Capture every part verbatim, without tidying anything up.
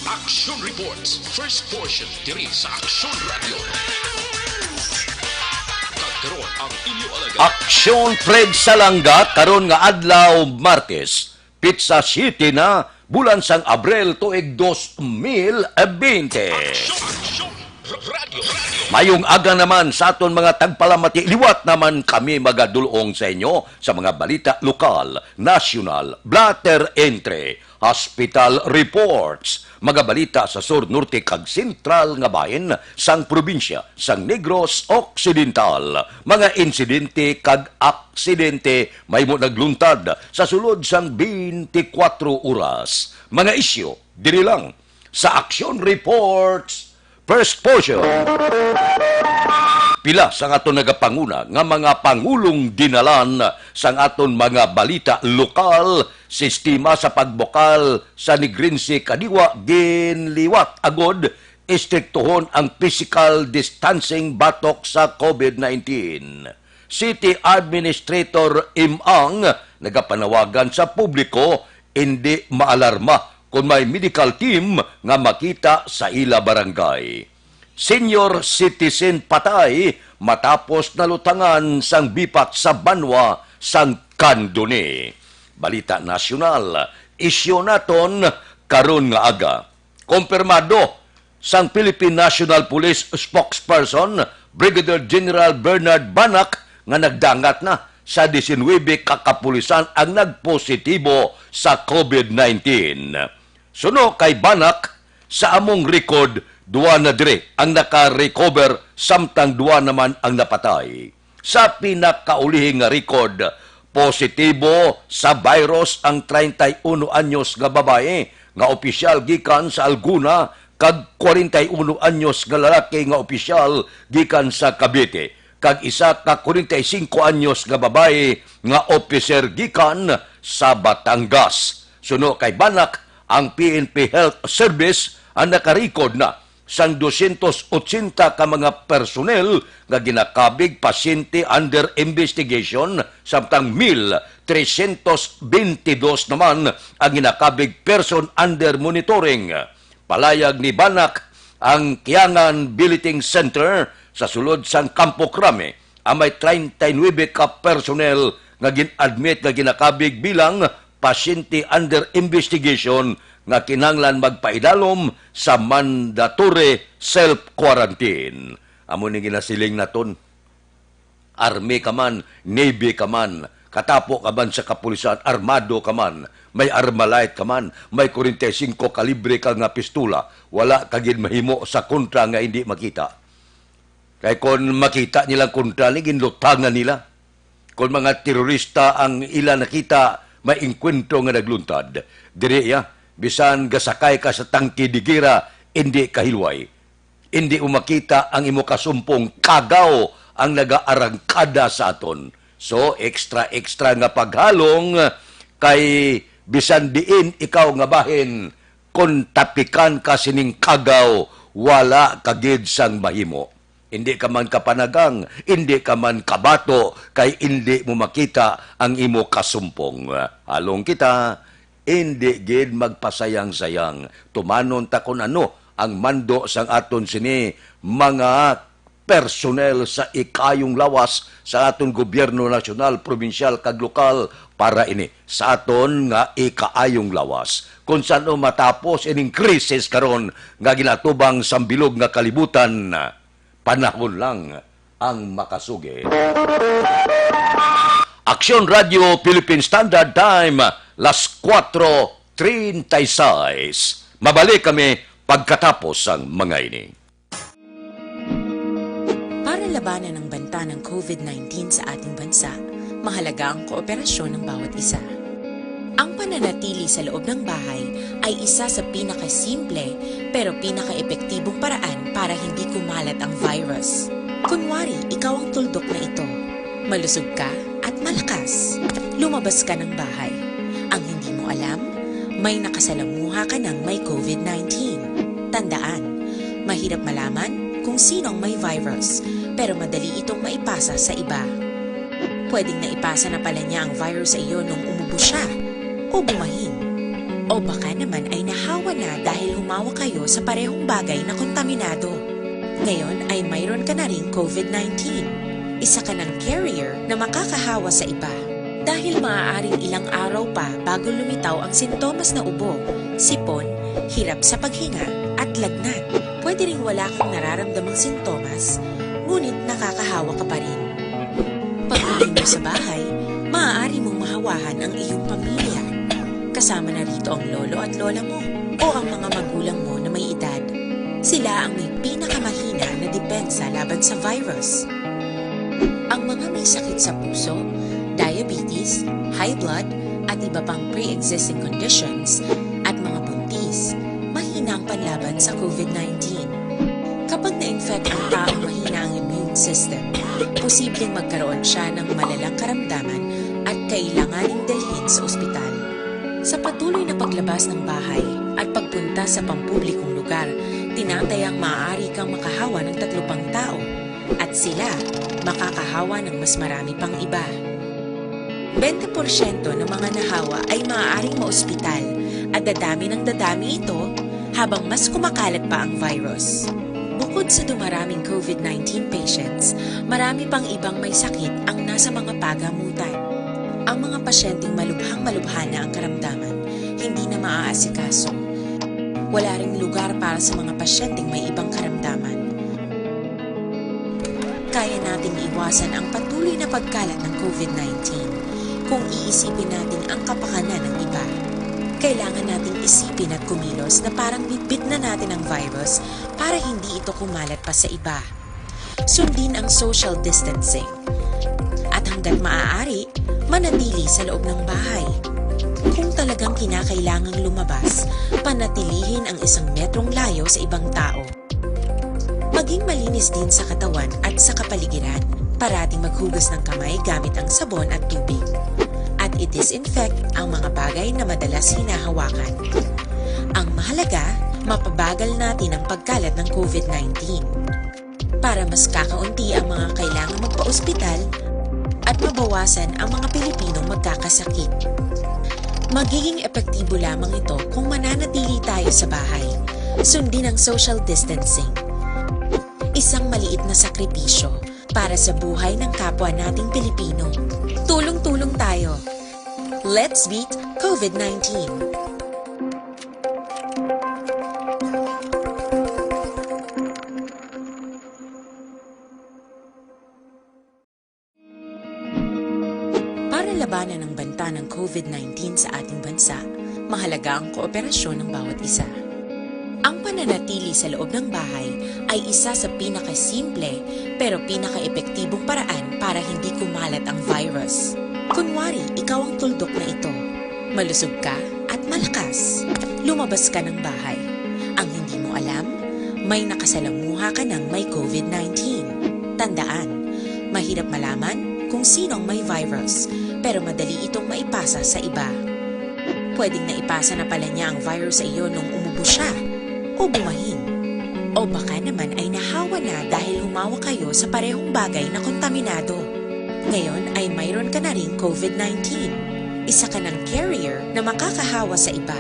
Action Reports, first portion, diri sa Action Radio. Kag karon ang inyo alagad. Action Fred Salanga, karon nga adlaw, Martes, pitsa siyete na, bulan sang Abril, tuig dos mil bente. Action, Action, Radio, Radio. Mayong aga naman sa aton mga tagpalamati. Liwat naman kami magadulong sa inyo sa mga balita lokal, nasyonal, blotter entry, hospital reports, mga balita sa sur, norte, kag sentral nga bahin sang probinsya sang Negros Occidental, mga insidente kag aksidente mahimo nagluntad sa sulod sang twenty-four oras, mga isyu diri lang sa Action Reports First Portion. Pila sang aton nagapanguna nga mga pangulong dinalan sang aton mga balita lokal, sistema sa pagbukal sa Negrense kadiwa ginliwat agod istriktuhon ang physical distancing batok sa COVID nineteen. City Administrator Im Ang nagapanawagan sa publiko indi maalarma kon may medical team nga makita sa ila barangay. Senior citizen patay matapos nalutangan sang bipak sa banwa sang Candoni. Balita nasyonal, isyu naton karon nga aga. Kompirmado sang Philippine National Police spokesperson, Brigadier General Bernard Banac, nga nagdangat na sa diecinuebe ka kapulisan ang nagpositibo sa COVID nineteen. Suno kay Banac, sa among record, duha na diri ang naka-recover, samtang duha naman ang napatay. Sa pinakaulihi nga record, positibo sa virus ang treinta y uno anyos nga babayi nga opisyal gikan sa Alguna kag kwarenta y uno anyos nga lalaki nga opisyal gikan sa Cavite, kag isa ka kwarenta y singko anyos nga babayi nga opisyal gikan sa Batangas. Suno kay Banac, ang P N P Health Service ang nakarecord na sang dosyentos otsenta ka mga personnel nga ginakabig pasyente under investigation, samtang mil tresyentos bentidós naman ang ginakabig person under monitoring. Palayag ni Banac, ang Kiangan Billeting Center sa sulod sang Campo Crame ang may treinta y nuebe ka personnel nga gin-admit nga ginakabig bilang pasyente under investigation nga kinahanglan magpaidalom sa mandatory self-quarantine. Amo ni ginasiling naton, army ka man, navy ka man, katapo ka man sa kapulisan, armado ka man, may Armalite ka man, may kwarenta y singko kalibre ka nga pistola, wala ka gid mahimo sa kontra nga hindi makita. Kay kon makita nilang kontra ni, ginlutangan nila. Kon mga terorista ang ila nakita, may engkwentro nga nagluntad. Diri iya, bisan gasakay ka sa tangke de gera, indi kahilway. Indi mo makita ang imo kasumpong, kagaw ang nagaarangkada sa aton. So, extra-extra nga paghalong kay bisan diin ikaw nga bahin, kon tapikan ka sining kagaw, wala ka gid sang mahimo. Indi ka man kapanagang, indi ka man kabato, kay indi mo makita ang imo kasumpong. Halong kita, indi gid magpasayang-sayang. Tumanon ta kon ano ang mando sang aton sini mga personnel sa ikaayong lawas sa aton gobyerno nasyonal, probinsyal, kag lokal para ini sa aton nga ikaayong lawas. Kon san-o matapos ining krisis karon nga ginatubang sang bilog nga kalibutan, panahon lang ang makasugi. Aksyon Radio Philippine Standard Time, las kuwatro treinta y seis. Mabalik kami pagkatapos sang mga ini. Para labanan ang banta ng COVID nineteen sa ating bansa, mahalaga ang kooperasyon ng bawat isa. Ang pananatili sa loob ng bahay ay isa sa pinakasimple pero pinakaepektibong paraan para hindi kumalat ang virus. Kunwari, ikaw ang tuldok na ito. Malusog ka at malakas. Lumabas ka ng bahay. Ang hindi mo alam, may nakasalamuha ka ng may COVID nineteen. Tandaan, mahirap malaman kung sino ang may virus, pero madali itong maipasa sa iba. Pwedeng naipasa na pala niya ang virus sa iyo nung umubo siya o bumahin. O baka naman ay nahawa na dahil humawak kayo sa parehong bagay na kontaminado. Ngayon ay mayroon ka na ring COVID nineteen. Isa ka ng carrier na makakahawa sa iba. Dahil maaaring ilang araw pa bago lumitaw ang sintomas na ubo, sipon, hirap sa paghinga, at lagnat. Pwede ring wala kang nararamdamang sintomas, ngunit nakakahawa ka pa rin. Pag-uwi mo sa bahay, maaari mong mahawahan ang iyong pamilya. Kasama na rito ang lolo at lola mo o ang mga magulang mo na may edad. Sila ang may pinakamahina na depensa laban sa virus. Ang mga may sakit sa puso, diabetes, high blood, at iba pang pre-existing conditions, at mga buntis, mahina ang panlaban sa COVID nineteen. Kapag na-infect ang taong mahina ang immune system, posibleng magkaroon siya ng malalang karamdaman at kailanganing dalhin sa ospital. Sa patuloy na paglabas ng bahay at pagpunta sa pampublikong lugar, tinatayang maaari kang makahawa ng tatlo pang tao at sila makakahawa ng mas marami pang iba. Bente porsyento ng mga nahawa ay maaaring maospital at dadami ng dadami ito habang mas kumakalat pa ang virus. Bukod sa dumaraming COVID nineteen patients, marami pang ibang may sakit ang nasa mga pagamutan. Ang mga pasyenteng malubhang-malubha na ang karamdaman, hindi na maaasikaso. Wala ring lugar para sa mga pasyenteng may ibang karamdaman. Kaya nating iwasan ang patuloy na pagkalat ng COVID nineteen kung iisipin natin ang kapakanan ng iba. Kailangan nating isipin at kumilos na parang bitbit na natin ang virus para hindi ito kumalat pa sa iba. Sundin ang social distancing. At hanggat maaari, manatili sa loob ng bahay. Kung talagang kinakailangang lumabas, panatilihin ang isang metrong layo sa ibang tao. Maging malinis din sa katawan at sa kapaligiran. Parating maghugas ng kamay gamit ang sabon at tubig. At i-disinfect ang mga bagay na madalas hinahawakan. Ang mahalaga, mapabagal natin ang pagkalat ng COVID nineteen. Para mas kakaunti ang mga kailangan magpa-ospital at mabawasan ang mga Pilipinong magkakasakit. Magiging epektibo lamang ito kung mananatili tayo sa bahay. Sundin ang social distancing. Isang maliit na sakripisyo para sa buhay ng kapwa nating Pilipino. Tulong-tulong tayo. Let's beat COVID nineteen. Para labanan ang banta ng COVID nineteen sa ating bansa, mahalaga ang kooperasyon ng bawat isa. Ang pananatili sa loob ng bahay ay isa sa pinakasimple pero pinakaepektibong paraan para hindi kumalat ang virus. Kunwari, ikaw ang tuldok na ito. Malusog ka at malakas. Lumabas ka ng bahay. Ang hindi mo alam, may nakasalamuha ka ng may COVID nineteen. Tandaan, mahirap malaman kung sino ang may virus, pero madali itong maipasa sa iba. Pwedeng naipasa na pala niya ang virus sa iyo nung umubo siya o bumahin. O baka naman ay nahawa na dahil humawak kayo sa parehong bagay na kontaminado. Ngayon ay mayroon ka na ring COVID nineteen. Isa ka ng carrier na makakahawa sa iba.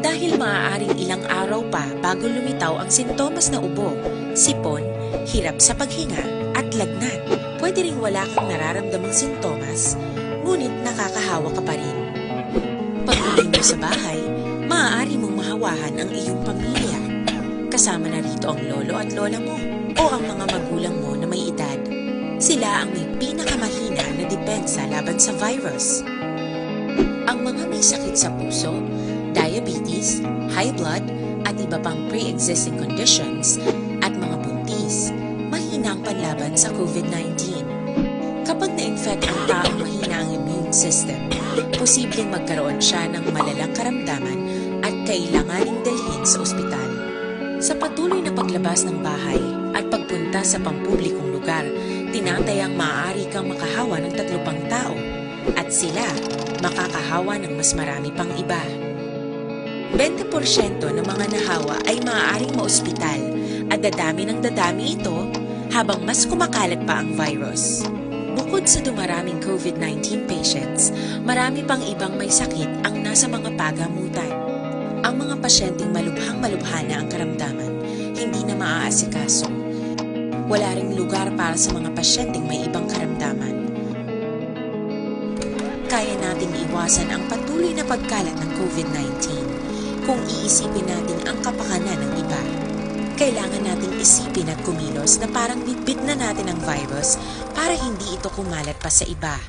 Dahil maaaring ilang araw pa bago lumitaw ang sintomas na ubo, sipon, hirap sa paghinga, at lagnat. Pwede ring wala kang nararamdamang sintomas, ngunit nakakahawa ka pa rin. Pag-uwi mo sa bahay, maaari mong mahawahan ang iyong pamilya. Kasama na rito ang lolo at lola mo o ang mga magulang mo na may edad. Sila ang may pinakamahina na depensa laban sa virus. Ang mga may sakit sa puso, diabetes, high blood, at iba pang pre-existing conditions, at mga buntis, mahina ang panlaban sa COVID nineteen. Kapag na-infect ang taong mahina ang immune system, posibleng magkaroon siya ng malalang karamdaman at kailanganing dalhin sa ospital. Sa patuloy na paglabas ng bahay at pagpunta sa pampublikong lugar, tinatayang maaari kang makahawa ng tatlo pang tao, at sila makakahawa ng mas marami pang iba. Bente porsyento ng mga nahawa ay maaaring maospital at dadami ng dadami ito habang mas kumakalat pa ang virus. Bukod sa dumaraming COVID nineteen patients, marami pang ibang may sakit ang nasa mga pagamutan. Mga pasyenteng malubhang-malubha na ang karamdaman, hindi na maaasikaso. Wala ring lugar para sa mga pasyenteng may ibang karamdaman. Kaya nating iwasan ang patuloy na pagkalat ng COVID nineteen kung iisipin natin ang kapakanan ng iba. Kailangan nating isipin at kumilos na parang bitbit na natin ang virus para hindi ito kumalat pa sa iba.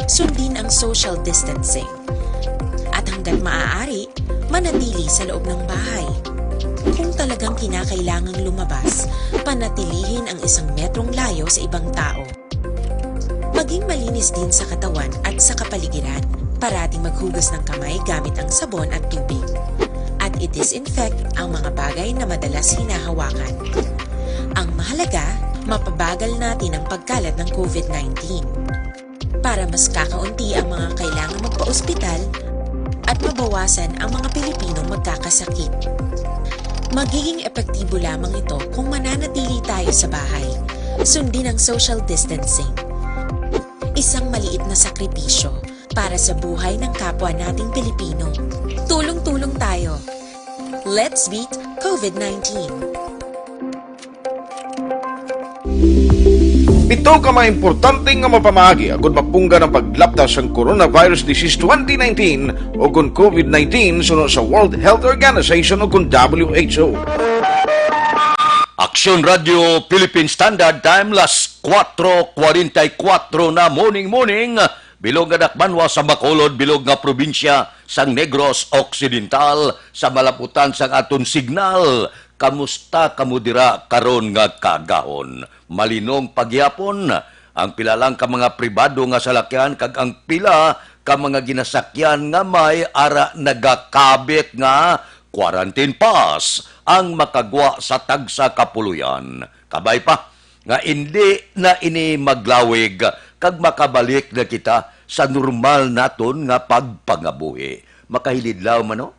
Sundin ang social distancing. At hanggat maaari, manatili sa loob ng bahay. Kung talagang kinakailangang lumabas, panatilihin ang isang metrong layo sa ibang tao. Maging malinis din sa katawan at sa kapaligiran. Parating maghugas ng kamay gamit ang sabon at tubig. At i-disinfect ang mga bagay na madalas hinahawakan. Ang mahalaga, mapabagal natin ang pagkalat ng COVID nineteen para mas kakaunti ang mga kailangang magpa-ospital at mabawasan ang mga Pilipinong magkakasakit. Magiging epektibo lamang ito kung mananatili tayo sa bahay. Sundin ang social distancing. Isang maliit na sakripisyo para sa buhay ng kapwa nating Pilipino. Tulong-tulong tayo. Let's beat COVID nineteen. Pito ka mga importante nga mapamaagi agud mapunggan ang paglapta sang coronavirus disease twenty nineteen o kon COVID nineteen suno sa World Health Organization o kon W H O. Aksyon Radio Philippine Standard Time, las kuwatro kwarenta y kuwatro na, morning, morning. Bilog nga dakbanwa sa Bacolod, bilog nga probinsya sang Negros Occidental, sa malaputan sang aton signal. Kamusta kamo dira karon nga kaagahon? Malinong pagyapon ang pila lang ka mga pribado nga salakyan kag ang pila ka mga ginasakyan nga may ara nagakabit nga quarantine pass ang makagwa sa tagsa ka puloy-an. Kabay pa nga indi na ini maglawig kag makabalik na kita sa normal naton nga pagpangabuhi. Makahilidlaw man, no?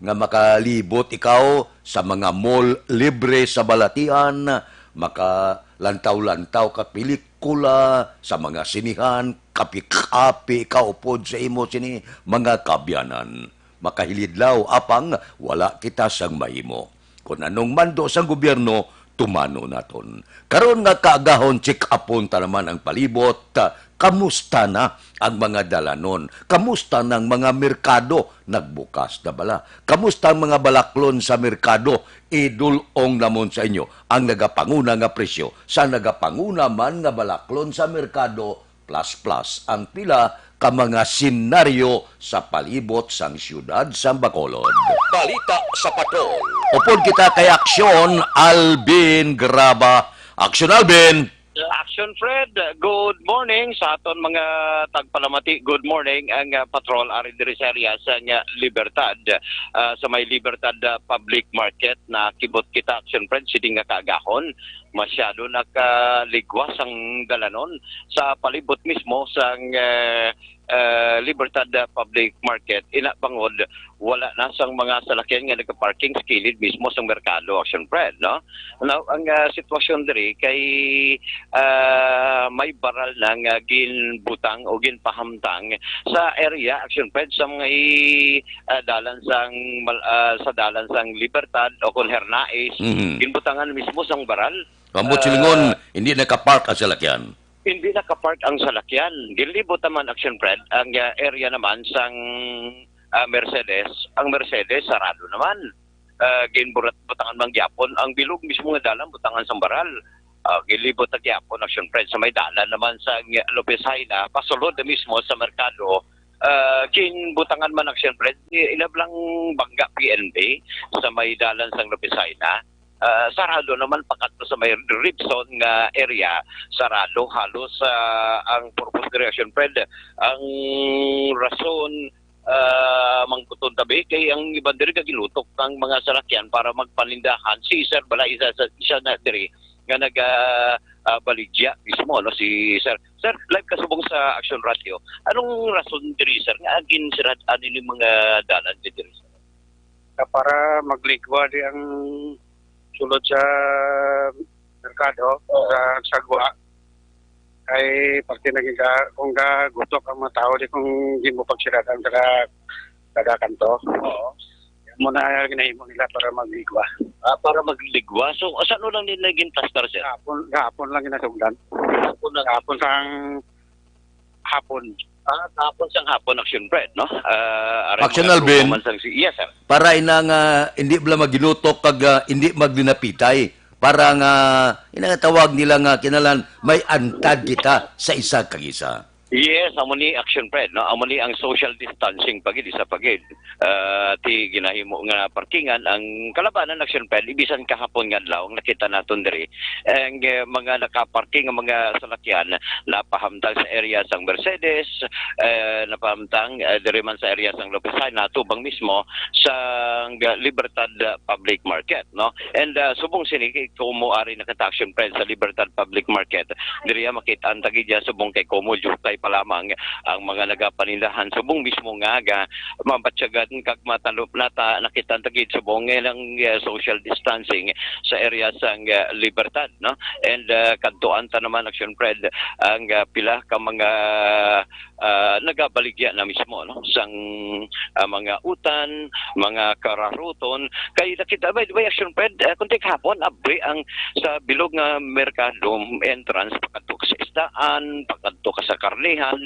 Nga makalibot ikaw sa mga mall libre sa balatian, makalantaw-lantaw ka pelikula sa mga sinihan, kapi-kapi ikaw upod sa imo sini mga kaabyanan. Makahilidlaw apang wala kita sang mahimo. Kon anong mando sang gobyerno, tumano naton. Karon nga kaagahon, check-upon ta naman ang palibot. Kamusta na ang mga dalanon? Kamusta na ang mga merkado? Nagbukas na bala? Kamusta ang mga balaklon sa merkado? Idul-ong namon sa inyo ang nagapanguna nga presyo sa nagapanguna man nga balaklon sa merkado, plus plus ang pila ka mga senaryo sa palibot sang siyudad sang Bacolod. Balita sa Patrol. Upod kita kay Aksyon Alvin Graba. Aksyon Alvin! Action Fred, good morning sa aton mga tagpalamati. Good morning ang, ah, patrol ari diri sa area sa, ah, Libertad, ah, sa may Libertad, ah, Public Market. Nakibot kita, Action Fred, sini nga kaagahon. Masyado nakaligwas ang dalanon sa palibot mismo sang, ah, ah, Libertad, ah, Public Market. Ina bangod wala na sang mga salakyan nga nagaparking sa kilid mismo sang merkado, Action Fred, no? Now, ang, ah, sitwasyon diri kay, ah, may baral na nga ginbutang o ginpahamtang sa area, Action Fred, sa mga i-, ah, dalan sang mal-, ah, sa dalan sang Libertad o kon Hernaez, Mhm. ginbutangan mismo sang baral. Ambot Ah, silingon, hindi nakapark ang salakyan. Hindi nakapark ang salakyan. Ginlibot naman, Action Fred, ang, ah, area naman sang, ah, Mercedes. Ang Mercedes, sarado naman. Ah, ginburat-, butangan man gyapon. Ang bilog mismo nga dalan, butangan sang baral. Ah, ginlibot na gyapon, Action Fred, sa may dalan naman sa Lopez Jaena, pasulod na mismo sa merkado. Ah, ginbutangan man, Action Fred, i-, ilab lang bangga P N P sa may dalan sang Lopez Jaena. Ah, sarado naman pakadto sa may Ribson nga area, sarado halos, ah, ang purpose diri, Action Fred. Ang rason, ah, mangkuton tabi kay ang iban diri gagilutok ang mga salakyan para magpanindahan. Si Sir Balay, isa sa, siya na diri nga naga, ah, baligya mismo, no, si Sir. Sir, live ka subong sa Action Radio. Anong rason diri, sir, nga ginsirad-an ini mga dalan diri, sir? Ka para magligwa di ang sulod sa merkado, Oo. sa sagwa. Kay parte na giga-, kung gagutok ang mga tao, di kung di mo pagsirad ang kada, kada kanto. Oo. Muna nga ginahimo nila para magligwa. Ah, para magligwa. So, asa no lang nila gintastar, sir? Gahapon, gahapon lang ginasugdan. Gahapon lang. Gahapon sang hapon. Ah, gahapon sang hapon, Action Fred, no? Ah, aray Action mga Alvin, grupo man sang si-, yes, sir. Para ina nga hindi bala maginutok kag, ah, hindi maglinapitay. Para nga ina nga tawag nila nga kinalan may antad kita sa isa kag isa. Yes, amo ni Action Fred, no? Amo ni ang social distancing pagid, isa pagid. Ah, ti ginahimo nga parkingan ang kalabanan, Action Fred, ibisan kahapon nga adlaw ang nakita naton diri. Ang, eh, mga nakaparking nga mga salakyan napahamtang sa area sang Mercedes, eh, napahamtang, eh, diri man sa area sang Lopez High, natubang mismo sang Libertad, ah, Public Market, no? And, ah, subong sini, kay Como ari nakita, Action Fred, sa Libertad Public Market, diri makita ang tagidya subong kay Como, diutay pa lamang ang mga nagapanindahan subong mismo nga aga, mabatyagan kag matalop nata nakita ang tagid subong nga ilang, ah, social distancing sa area sang, ah, Libertad, no? And, ah, kadtuan ta naman, Action Fred, ang, ah, pila ka mga, ah, nagabaligya na mismo, no? Sang, ah, mga utan, mga kararuton. Kay nakita, by the way, Action Fred, ah, kung di kahapon, abri ang sa bilog nga merkado entrance, pakadto ka sa isdaan, pakadto ka sa karnihan,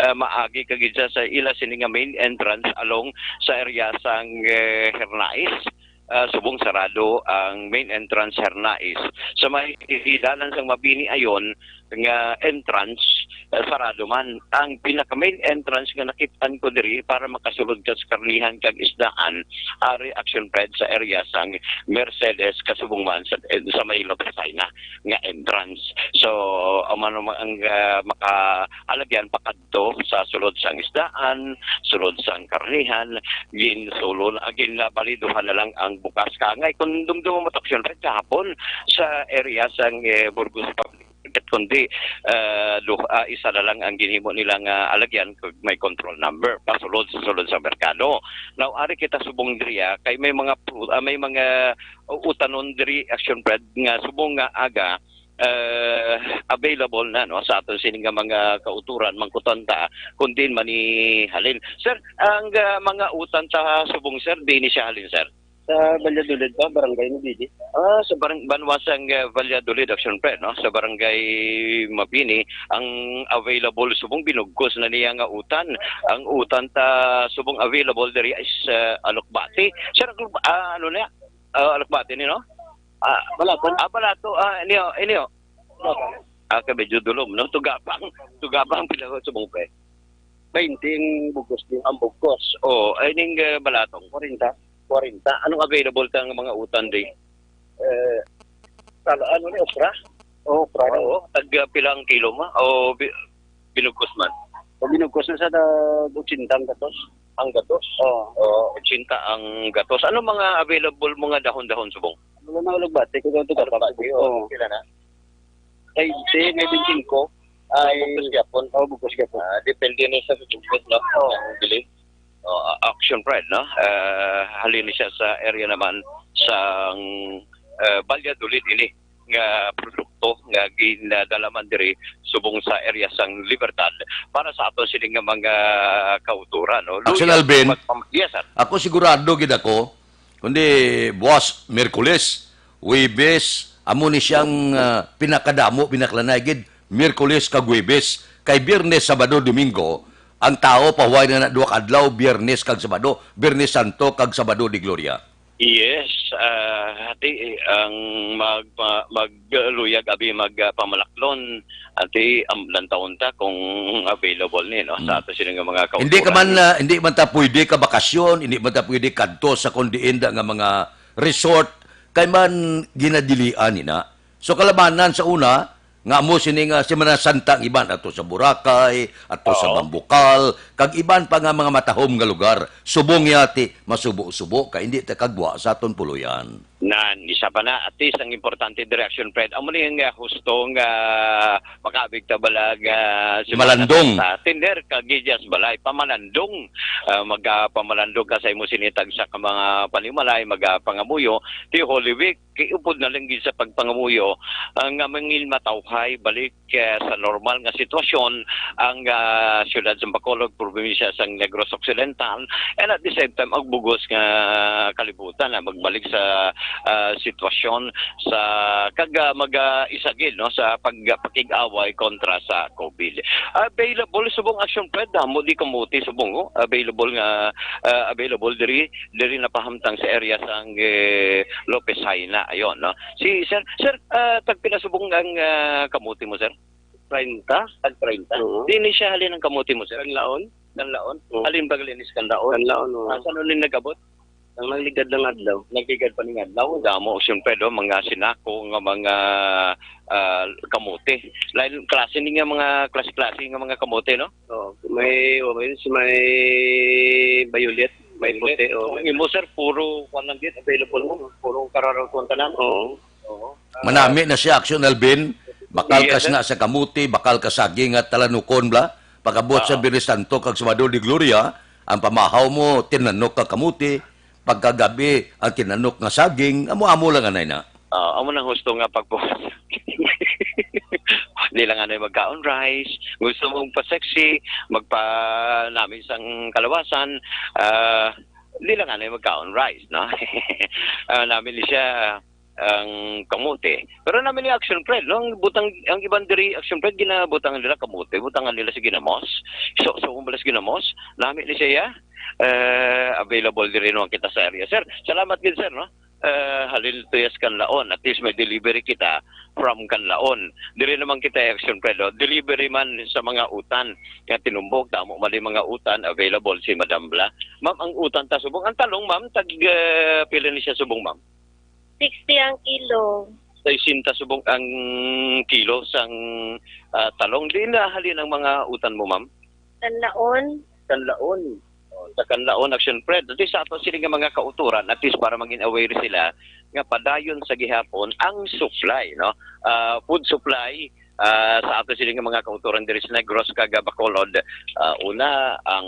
ah, maagi ka gid sa, sa ila sini nga main entrance along sa area sang, eh, Hernais. Ah, subong sarado ang main entrance Hernais. Sa may dalan sang Mabini Ayon nga entrance, ah, sarado man. Ang pinaka main entrance nga nakit-an ko diri para makasulod ka sa karnihan kag isdaan, ari, Action Fred, sa area sang Mercedes, kasubong man sa, sa may Lopez Jaena nga entrance. So, ang, ano, ang, ah, makaalagyan pakadto sa sulod sang isdaan, sulod sang karnihan, ginsulod, ah, ginbaliduhan na lang ang bukas. Kay kung dumduma mo, Action Fred, kahapon sa area sang, eh, Burgos Public Market, kundi, ah, duha, ah, isa na lang ang ginhimo nila nga alagyan kag may control number pasulod sa sulod sa merkado. Now, ari kita subong diri, ah, kay may mga pru-, ah, may mga utanon diri, Action Fred, nga subong nga aga, eh, available na, no, sa aton sini nga mga kauturan, mangkutan ta kung diin man ni halin. Sir, ang, ah, mga utan ta subong, sir, diin ni siya halin, sir? Sa Valladolid pa, Barangay Mabini. Ah, sa barang-, banwa sang, ah, Valladolid, Action Fred, no? Sa Barangay Mabini, ang available subong binugkos na niya nga utan. Ang utan ta subong available diri is, ah, alokbati. Sir, alok-, ah, ano niya? Ah, alokbati ni, no? Ah, Balaton. Ah, Balato. Ah, inyo, inyo. Balaton. Ah, kay medyo dulom, no? Tugabang, tugabang pila ko subong, pre? Baynte ang bugkos din. Ang bugkos. Oh, ay ning, eh, Balatong. Kwarenta. Kwarenta. Anong available ka nga mga utan di? Eh, sa, ano ni, okra? Oh, okra. Oo, tag, ah, pila ang kilo mo? O bi-, binugkos man? Pag binugkos na sa da-, ochenta ang gatos. Ang gatos? Oo. Oo, ochenta ang gatos. Ano mga available mo nga dahon-dahon subong? Wala na, alugbati. Kung ito, alugbati, oo. Oo. Pila na? Ay, di, may twenty-five. Ay, bugkos gyapon. Oh, bugkos gyapon. Ah, depende na sa bugkos, no? Oo. Ang bili. Oh, a-, Action Fred, no? Ah, halin siya sa area naman sang, ah, Valladolid ini nga produkto nga ginadala man diri subong sa area sang Libertad para sa aton sini nga mga kauturan, no? Action Luya, Alvin, magpam-, yes, sir. Ako sigurado gid ako, kundi buwas, Miyerkules, Huwebes, amo ni siyang, ah, pinakadamo, pinakalanay gid, Miyerkules kag Huwebes. Kay Biyernes, Sabado, Domingo, ang tao pahuway na na duha ka adlaw, Biyernes kag Sabado, Biyernes Santo kag Sabado de Gloria. Yes, ah, ati, ang mag-, ma-, magluyag abi mag, ah, pamalaklon, ati, am, lantawon ta kung available ni, no, sa Hmm. ato sila nga mga Hindi ka kauturan man, ni. Ah, hindi man ta pwede ka bakasyon, hindi man ta pwede kadto sa kung diin da nga mga resort, kay man ginadilian ni na. So, kalabanan sa una, nga amo sini nga Semana Santa ang iban ato sa Boracay, ato sa Oo. Bambucal, kag iban pa nga mga matahom nga lugar. Subong yati, masubo-subo, kay hindi ta kagwa sa aton puloyan. Nan, isa pa na, at least ang importante diri, Action Fred, amo ni nga husto nga makaabig ta bala nga Semana Malandong. Santa, tender ka gidya sa balay, pamalandong. Ah, magapamalandong ka sa imo sini tagsa ka mga panimalay, magapangamuyo, ti Holy Week, kay upod na lang gid sa pagpangamuyo, ah, nga mangin matawhay balik, ah, sa normal nga sitwasyon ang, ah, siyudad sa Bacolod, probinsya sang Negros Occidental, and at the same time ang bugos nga kalibutan na magbalik sa, ah, sitwasyon sa kag, ah, mag, ah, isa gid, no, sa pag, pakig-away kontra sa COVID. Available subong, Action Fred, damo di kamote subong, oh. Available nga, ah, available diri, diri napahamtang sa area sang, eh, Lopez Jaena, ayon, no. Si sir, sir, ah, tagpila subong ang, ah, kamote mo, sir? Treinta. Tag treinta. Oo. Di ni siya halin ang kamote mo, sir? Kanlaon. Kanlaon? Oo. Halin ba gali ni sa Kanlaon? Kanlaon, oo. Ah, saan ni nag-abot? Ang nagligad ng adlaw. Nagligad pa ning adlaw. Damo, siyempre, do, mga sinako nga mga, ah, kamote. Lain klase ni nga mga klase-klase nga mga kamote, no? Oo. May orange, may violet, may puti, oo. Ang imo, sir, puro kuwan lang din available mo. Puro kararaw kuwan tanan. Oo. Oo. Manami na siya, Action Alvin. Bakal ka nga sa kamuti, bakal ka saging at talanukon, bla. Pagabot sa Biyernes Santo kag Sabado de Gloria, ang pamahaw mo, tinanok ka kamuti. Pagkagabi, ang tinanok nga saging, amo-amo lang anay na. Ah, amo nang husto nga pagbuhat. Di lang anay magkaon rice. Gusto mong pa-sexy, magpanami sang kalawasan, ah, di lang anay magkaon rice, no? Ah, nami ni siya ang kamote. Pero nami ni Action Fred, no? Ang butang, ang iban diri, Action Fred, ginabutang nila kamote, butangan nila sa ginamos. So, so kung balas ginamos, nami ni siya, eh, available diri, no, kita sa area. Sir, salamat gid, sir, no? Eh, halin to yes Kanlaon, at least may delivery kita from Kanlaon. Diri naman kita Action Fred, no? Delivery man sa mga utan nga tinumbok, damo man yung mga utan available si Madam Bla. Ma'am, ang utan ta subong, ang talong, ma'am, tag, eh, pila ni siya subong, ma'am? Sixty ang kilo. Sesenta subong ang kilo sang, ah, talong. Di na halin ang mga utan mo, ma'am? Kanlaon. Kanlaon. Oh, sa Kanlaon, Action Fred. At least sa ato sila nga mga kauturan, at least para maging aware sila nga padayon sa gihapon ang supply, no? Ah, food supply, ah, sa ato sila nga mga kauturan diri sa Negros kag Bacolod. Ah, una, ang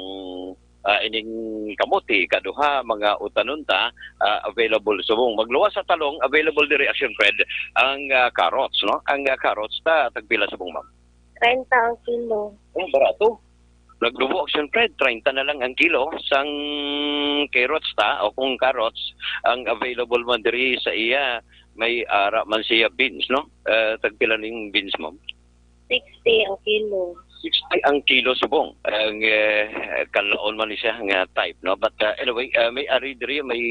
ah, ining kamote, ikaduha, mga utanon ta, ah, available subong. Magluwas sa talong, available diri, Action Fred, ang, ah, carrots, no? Ang, ah, carrots ta, tagpila subong, ma'am? Treinta ang kilo. Oh, barato. Naglubo, Action Fred, treinta na lang ang kilo sang carrots ta, o kung carrots, ang available man diri sa iya, may ara man siya beans, no? Eh, tagpila ning beans, ma'am? Sixty ang kilo. Sixty ang kilo subong. Ang, eh, Kanlaon man ni siya nga type, no? But, uh, anyway, uh, may ari diri, may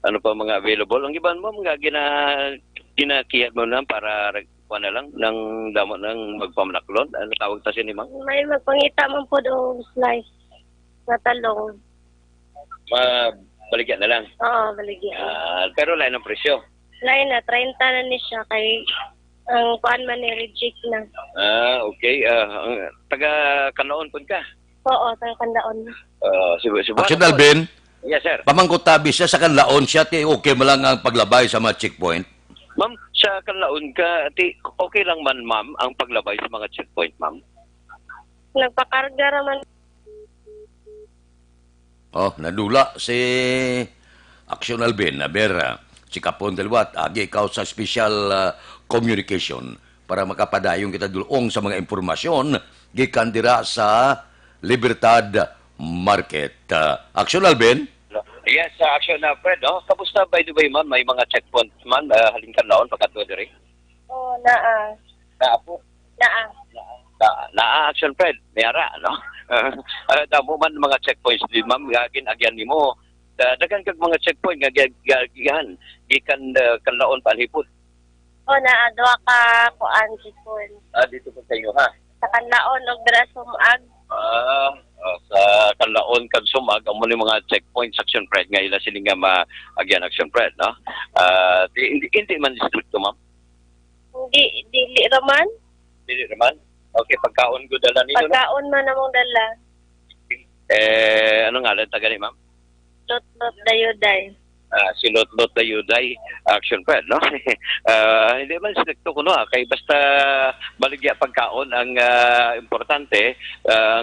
ano pa mga available. Ang iban mo, mga gina-, ginakiyat mo na para reg-, kuha na lang, nang damo nang magpamanaklon. Ano tawag ta siya ni, ma'am? May magpangita man po do slice nga talong. Mabaligya na lang. Oo, baligya. Ah, pero lain ang presyo. Lain na, treinta na ni siya kay ang kuan man ni reject na. Ah, okay. Ah, ang taga Kanlaon pud ka? Oo, taga Kanlaon. Ah, si, si Action Alvin? Yes, sir. Pamangkutabi siya sa Kanlaon siya, ti okay mo lang ang paglabay sa mga checkpoint? Ma'am, sa Kanlaon ka, ti okay lang man, ma'am, ang paglabay sa mga checkpoint, ma'am? Nagpakarga ra man. Oh, nadula si Action Alvin. Aber, ah, si Kapon Daliwat, agi ikaw sa special, ah, communication para makapadayon kita dulong sa mga impormasyon gikan dira sa Libertad Market. Ah, Action Alvin? Yes, sa Action na, Fred, no? Kamusta, by the way, man? May mga checkpoints man, ah, halin Kanlaon, pagkadto diri? Oo, naa. Naa po? Naa. Naa, naa, Action Fred, may ara, no? Ah, damo man mga checkpoints din, ma'am, nga gin-agyan nimo. Da-, daghan kag mga checkpoint nga gi-, gi-, gihan, gikan, ah, Kanlaon pa hipon. O, naa, duha ka kuan, checkpoint. Ah, dito po sa inyo, ha? Sa Kanlaon og dira Sumag. Ah, ah, sa Kanlaon kag Sumag, amo ni mga checkpoint, Action Fred, nga ila sini nga maagyan, Action Fred, no? Ah, di, hindi, hindi man distrito, ma'am? Hindi, dili ra man. Dili ra man? Okay, pagkaon ko dala nimo, no? Pagkaon man among dala. Eh, ano ngalan ta gani, ma'am? Lutlot Dayuday. Ah, si Lotbot na Yuday, Action Fred, no? Ah, hindi man stricto kuno, ah, kay basta baligya pagkaon ang, ah, importante, ang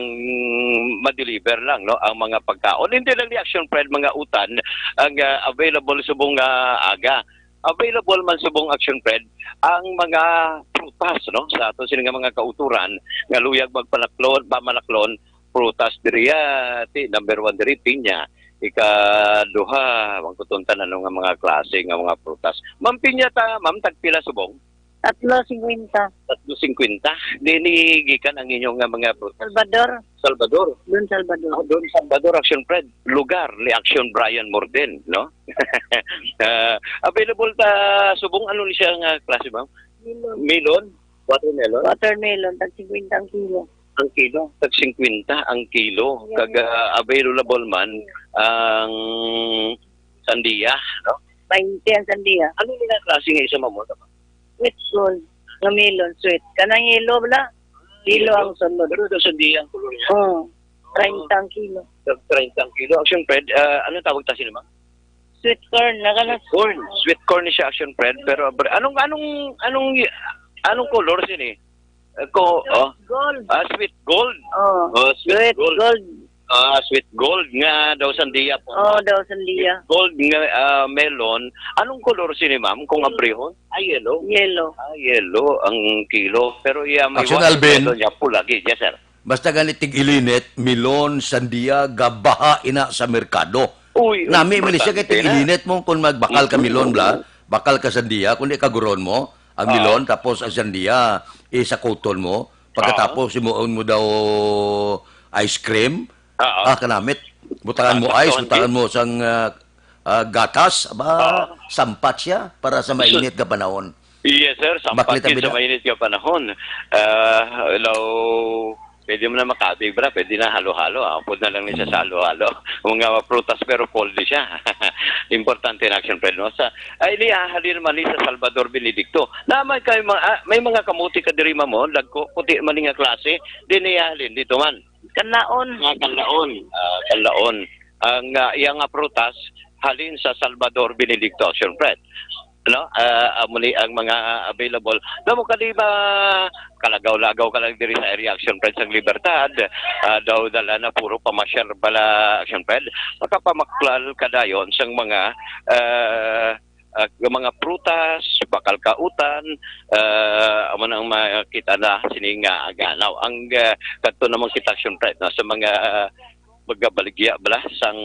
ma-deliver lang, no, ang mga pagkaon. Hindi lang ni Action Fred, mga utan ang, ah, available subong nga aga. Available man subong, Action Fred, ang mga prutas, no, sa ato sini nga mga kauturan nga luyag magpalaklon, pamalaklon, prutas diri, ah, ti number one diri, pinya. Ikaduha, wag ko tuntan ano nga mga klase nga mga prutas. Ma'am, pinya ta, ma'am, tagpila subong? Tatlo singkwenta. Tatlo singkwenta. Di ni gikan ang inyong nga mga prutas? Salvador. Salvador. Don Salvador. Ah, Don Salvador, Action Fred. Lugar ni Action Brian Morden, no? Ah, available ta subong, ano ni siya nga klase, ma'am? Melon. Melon? Watermelon? Watermelon, tag singkwenta ang kilo. Ang kilo? Tag singkwenta ang kilo. Yes. Kag, ah, available man ang sandiya, no? Bainte ang sandiya. Ano nila klase nga isa, ma'am? Sweet gold. Nga melon, sweet. Kanang yellow bala? Yellow ang sunod. Pero daw sandiya ang kulor niya? Oo. Treinta ang kilo. Tag treinta ang kilo. Action Fred, ah, anong tawag ta sini, ma'am? Sweet corn, nagana. Sweet corn. Sweet corn ni siya, Action Fred. Pero abr-, anong, anong, anong, anong color sini? Eh, ko, oh. Gold. Ah, sweet gold. Oh, Oh, sweet sweet gold. gold. Ah, sweet gold nga daw sandiya po. Oh, daw sandiya. Sweet gold nga, ah, melon. Anong color sini, ma'am, kung abrihon? Ah, yellow. Yellow. Ah, yellow ang kilo. Pero iya may Action white Alvin. Melon niya, pula gid. Yes, sir. Basta gani tig-ilinit, milon, sandiya, gabaha ina sa merkado. Uy, Nami man siya kay importante na. Tig-ilinit mo kung magbakal ka Mm. milon bla, bakal ka sandiya, kung di kaguron mo, ang Oo. milon, tapos ang sandiya, isakuton mo, pagkatapos Oo. imuon mo daw ice cream, Oo. ah, kanamit. Butangan mo Tapos ice, kundi? butangan mo sang, ah, ah, gatas, aba, Oo. sampat siya para sa mainit nga panahon. Yes, sir. Sampat Baklit ang yun sa bida. mainit nga panahon. Ah, hello. Pwede mo na makabig, bra. Pwede na halo-halo. Apod na lang ni sa Mm. halo-halo. Mga prutas pero cold siya. Importante na, Action Fred, no? Sa, ay, niya, halin man ni sa Salvador Benedicto. Na may, kay, mga, ah, may mga kamuti ka diri, ma'am, oh. Lagko, puti man nga klase. Di niya halin, dito man. Kanlaon. Mga kanlaon. Ah, kanlaon. Ang, ah, iya nga prutas, halin sa Salvador Benedicto, Action Fred. No? Ah, amo ni ang mga available. Daw mo kadi ba, kalagaw-lagaw ka lang diri sa area, Action Fred, sang Libertad. Ah, daw dala na puro pamasyal bala, Action Fred. Makapamaklal ka dayon sang mga, ah, ah, mga prutas, bakal kautan, ah, amo nang makita na sini nga ganaw. Ang, ah, kadto namang kita, Action Fred, no, sa mga, ah, magabaligya bala sang,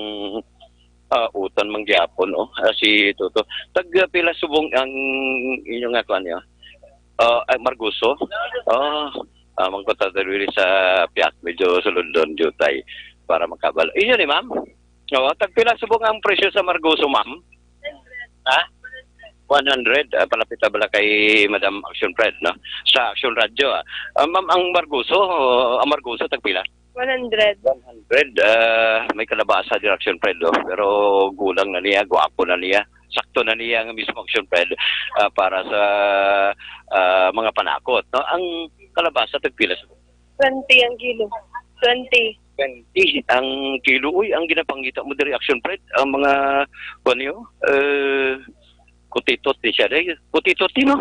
ah, utan man gyapon, oh, ah, si Toto. Tag, ah, pila subong ang inyo nga kuan niyo? Ah, ay, Margoso? Ah, ah, mangkot ta diri sa Piak, medyo sa London, Jutay, para makabal. Inyo ni, ma'am? Oo, tagpila subong ang presyo sa Margoso, ma'am? Ha? One hundred. Ah, palapit na bala kay Madam Action Fred, no? Sa Action Radio, ah. Ah, ma'am, ang Margoso, oh, ang Margoso, tagpila? One hundred. One hundred. Ah, may kalabasa din, Action Fred, oh. Pero gulang na niya, gwapo na niya. Sakto na niya ang mismo, Action Fred, ah, para sa, ah, mga panakot, no? Ang kalabasa, tagpila sa Twenty ang kilo. Twenty. Twenty ang kilo. Uy, ang ginapangita mo diri, Action Fred, ang mga, kuwan niyo, eh, kutitot ni siya, day. Kutitot ni, no?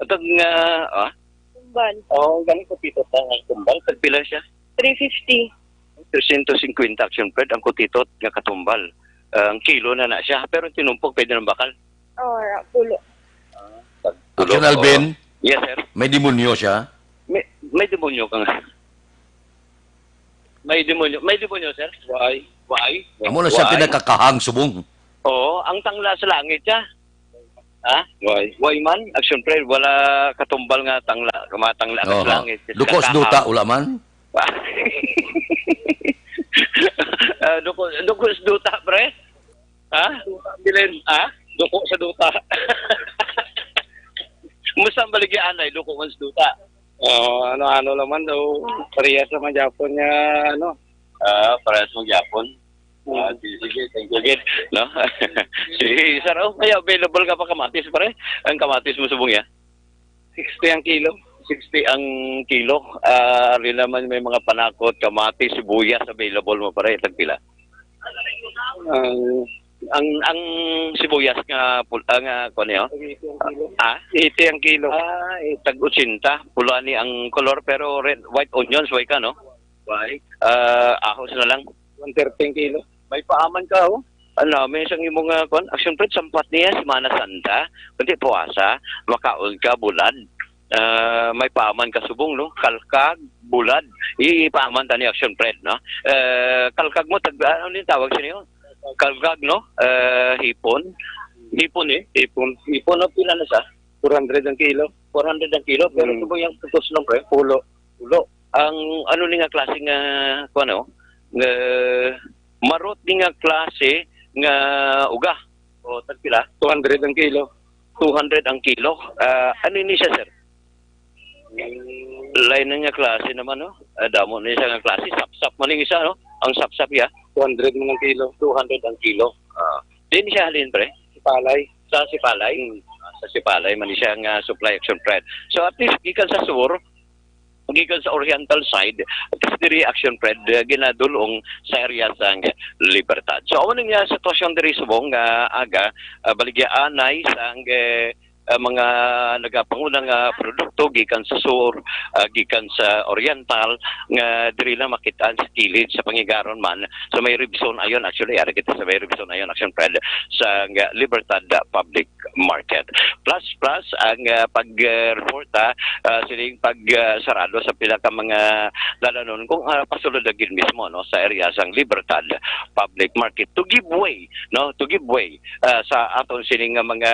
At ang, ah, ah? Tumbal. Oo, ang galing kutitot na ang tumbal. Tagpila siya? Three fifty. Trescientos cincuenta, Action Fred, ang kutitot nga katumbal. Ah, ang kilo na na siya, pero ang tinumpok, pwede nang bakal. Oh, wala. Pulo. Ah, tag-, Action pulo, Alvin? Oo. Yes, sir. May demonyo siya? May, may demonyo ka nga. May demonyo, may demonyo, sir? Why? Why? Amo na siya Why? Pinakakahang subong. Oo, ang tangla sa langit siya. Ha? Why? Why man? Action Fred, wala katumbal nga tangla, kumatangla ka sa Oho. Langit. Duko sa Kakahang. Duta, wala man? Ah, duko, duko sa duta, pre? Ha? Bilin. Ha? Duko sa duta. Musta ang baligya, anay? Duko man sa duta. Oh, ano-ano naman daw. Parehas naman gyapon nga, ano. Ah, parehas man gyapon. Hmm. Ah, sige, sige. Thank you again. No? Sige, sir. Oh, may available ka pa kamatis, pare? Ang kamatis mo subong ya? Sixty ang kilo. Sixty ang kilo. Ah, ari naman may mga panakot, kamatis, sibuyas available mo, pare. Tagpila? Ang Ang, ang sibuyas nga pul-, ah, nga, kuwan niyo? Tag eighty ang kilo. Ah? Eighty ang kilo. Ah, eh, tag eighty. Pula ni ang kolor, pero red, white onions, way ka, no? Why? Ah, ahos na lang. One thirty ang kilo. May paaman ka, oh. Ano, may isang imong, ah, kuwan, Action Fred, sampat niya, Semana Santa, kundi puwasa, makaon ka, bulad. Ah, may paaman ka subong, no? Kalkag, bulad. I-, ipaaman ta ni Action Fred, no? Eh, kalkag mo, tag-, ano yung tawag sa inyo? Kalkag, no? Eh, hipon. Hipon, eh. Hipon. Hipon, no? Pila na siya? Four hundred ang kilo. Four hundred ang kilo, pero Mm. subong yung putos lang, pre. Pulo. Pulo. Ang ano ni nga klase nga, kuwan, no? Nga marot ni nga klase nga uga. O, tagpila? Two hundred ang kilo. Two hundred ang kilo. Ah, ano ni siya, sir? Lain na nga klase naman, no? Ah, damo na siya nga klase. Sapsap man yung isa, no? Ang sapsap, ya. Two hundred man ang kilo. Two hundred ang kilo. Ah. Di ni siya halin, pre? Sipalay. Sa Sipalay? Hmm. Ah, sa Sipalay man siya nga supply, Action Fred. So, at least, gikan sa sur, gikan sa oriental side, at least diri, Action Fred, eh, ginadulong sa area sang Libertad. So, amo ni nga sitwasyon diri subong nga aga, ah, baligyaanay sang, eh, ah, mga nagapanguna nga produkto gikan sa sur, ah, gikan sa oriental, nga diri lang makitaan sa kilid sa Pangigaron man, sa may Ribson ayon, actually, ari kita sa may Ribson ayon, Action Fred, sa nga Libertad, ah, Public Market. Plus, plus ang, ah, pag, ah, report, ah, ah, sining pag, ah, sarado sa pila ka mga dalanon kung, ah, pasulod na gid mismo, no, sa area sang Libertad Public Market to give way, no, to give way, ah, sa aton sining nga mga,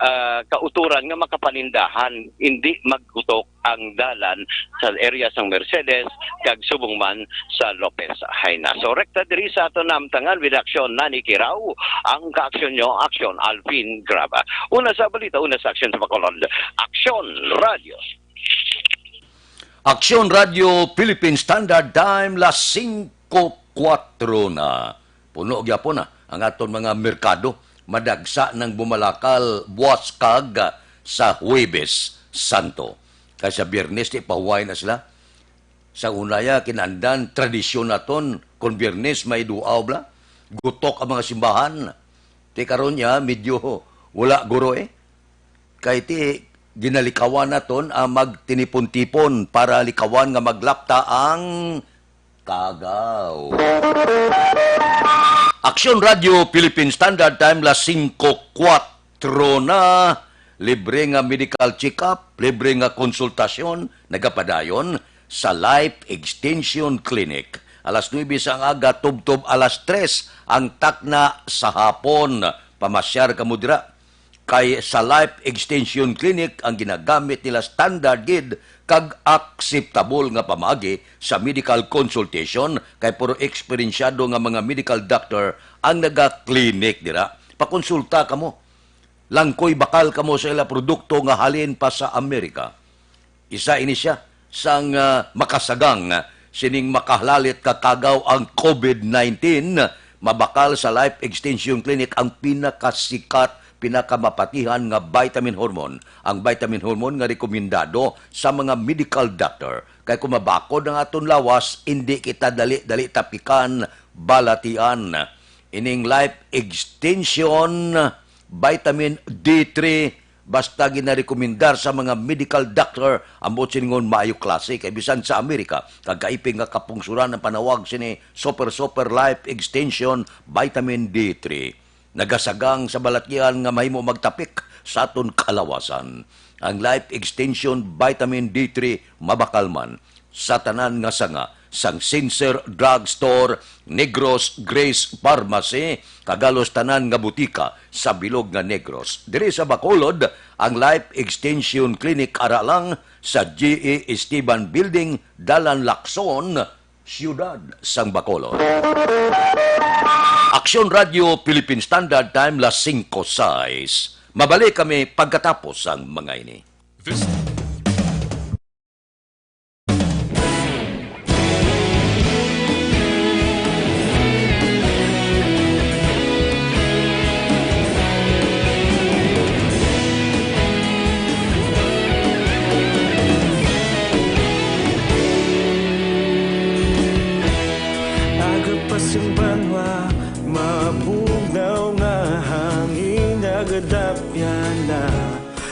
ah, kauturan nga makapanindahan, hindi magkutok ang dalan sa area sang Mercedes kag subong man sa Lopez Jaena. So, rekta diri sa aton namtangan with action Nani Kirao, ang kaaksyon nyo, aksyon Alvin Graba. Una sa balita, una sa aksyon sa Bacolod. Aksyon Radio. Aksyon Radio Philippine Standard Time, las singko kuwatro na. Puno gyapon na ang aton mga merkado. Madagsa nang bumalakal buwas kag sa Huwebes Santo. Kay sa Biyernes, di pahuway na sila. Sa unaya, kinandan, tradisyon naton, kon Biyernes, may duaw bala. Gutok ang mga simbahan. Ti karon niya, medyo wala guro eh. Kay ti, ginalikawan naton ang magtinipon-tipon para likawan nga maglapta ang kagaw. Aksyon Radio Philippine Standard Time, las singko kuwatro na. Libre nga medical check-up, libre nga konsultasyon, nagapadayon sa Life Extension Clinic. Alas nuebe sang aga, tubtob alas tres ang takna sa hapon. Pamasyar kamo dira. Kay sa Life Extension Clinic ang ginagamit nila standard gid kag akseptable nga pamaagi sa medical consultation, kay puro eksperensyado nga mga medical doctor ang naga-clinic dira. Pakonsulta kamo. Langkoy bakal kamo sa ila produkto nga halin pa sa Amerika. Isa ini siya sang, ah, makasagang sining makahalalit ka kagaw ang COVID nineteen. Mabakal sa Life Extension Clinic ang pinakasikat, pinakamapatihan nga vitamin hormone. Ang vitamin hormone nga rekomendado sa mga medical doctor. Kay kung mabakod ang aton lawas, indi kita dali-dali tapikan, balatian. Ining Life Extension Vitamin D three, basta ginarekomendar sa mga medical doctor, ang buot silingon maayo klase, kay bisan sa Amerika, kag kaiping nga kapungsuran ang panawag sini Super Super Life Extension Vitamin D three. Nagasagang sa balatian nga mahimo magtapik sa aton kalawasan. Ang Life Extension Vitamin D three mabakal man sa tanan nga sanga sang Sincere Drug Store, Negros Grace Pharmacy, kag halos tanan nga butika sa bilog nga Negros. Diri sa Bacolod, ang Life Extension Clinic ara lang sa G E Esteban Building, Dalan Lacson, Siyudad sang Bacolod. Aksyon Radio Philippine Standard Time, las singko sais. Mabalik kami pagkatapos sang mga ini. This Aga pa sing banwa, maabog na Yana,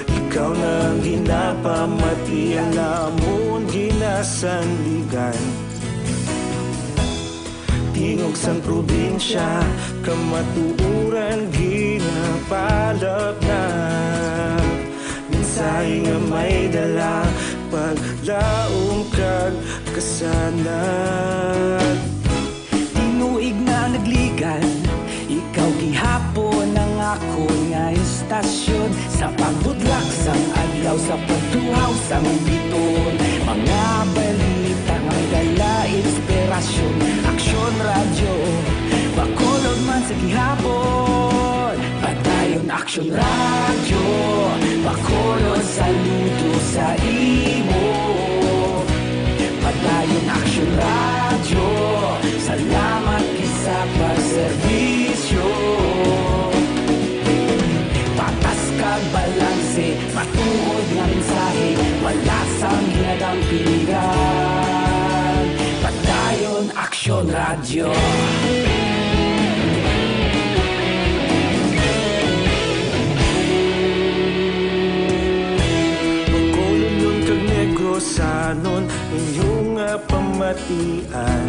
ikaw na ang ginapamati, ang amon ginasandigan. Tingog sang probinsya, kamatuoran ginapalapnag. Mensahe nga may dala, paglaom kag kasanag. Tinuig na nagligan, ikaw gihapon ang akon nga istasyon. Sa pagbudlak sang adlaw, sa pagtuhaw sang bituon, mga balita nga may dala inspirasyon. Aksyon Radyo, Bacolod man sa gihapon. Padayon Aksyon Radyo, Bacolod, saludo sa imo. Padayon Aksyon Radyo, salamat gid sa pagserbisyo. Patas kag balanse, matuod nga mensahe, wala sang ginadampingan. Padayon Aksyon Radyo. Bacolodnon kag Negrosanon, inyo nga pamatian.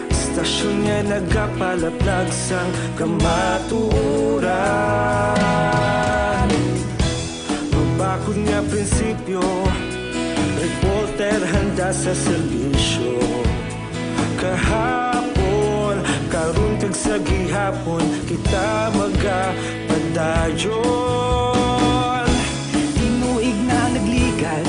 Istasyon nga nagapalaplag sang kamatuoran. Mabakod nga prinsipyo, reporter handa sa serbisyo. Kahapon, karon kag sa gihapon, kita magapadayon. Tinuig na nagligan,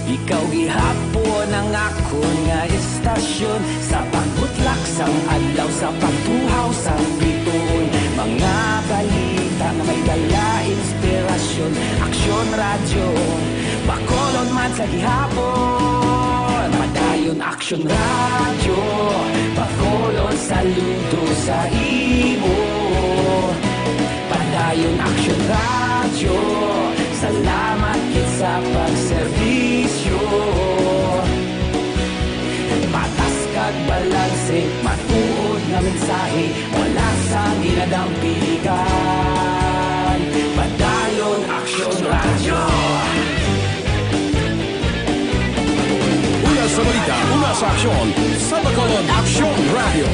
ikaw gihapon ang akon nga istasyon. Sa pagbutlak sang adlaw, sa pagtuhaw sang bituon, mga balita nga may dala inspirasyon. Aksyon Radyo, Bacolod man sa gihapon. Padayon Aksyon Radyo, Bacolod, saludo sa imo. Padayon Aksyon Radyo, salamat gid sa pagserbisyo. Patas kag balanse, matuod nga mensahe, wala sang ginadampingan. Padayon Aksyon Radyo. Una sa balita, una sa aksyon, sa Bacolod Aksyon Radyo.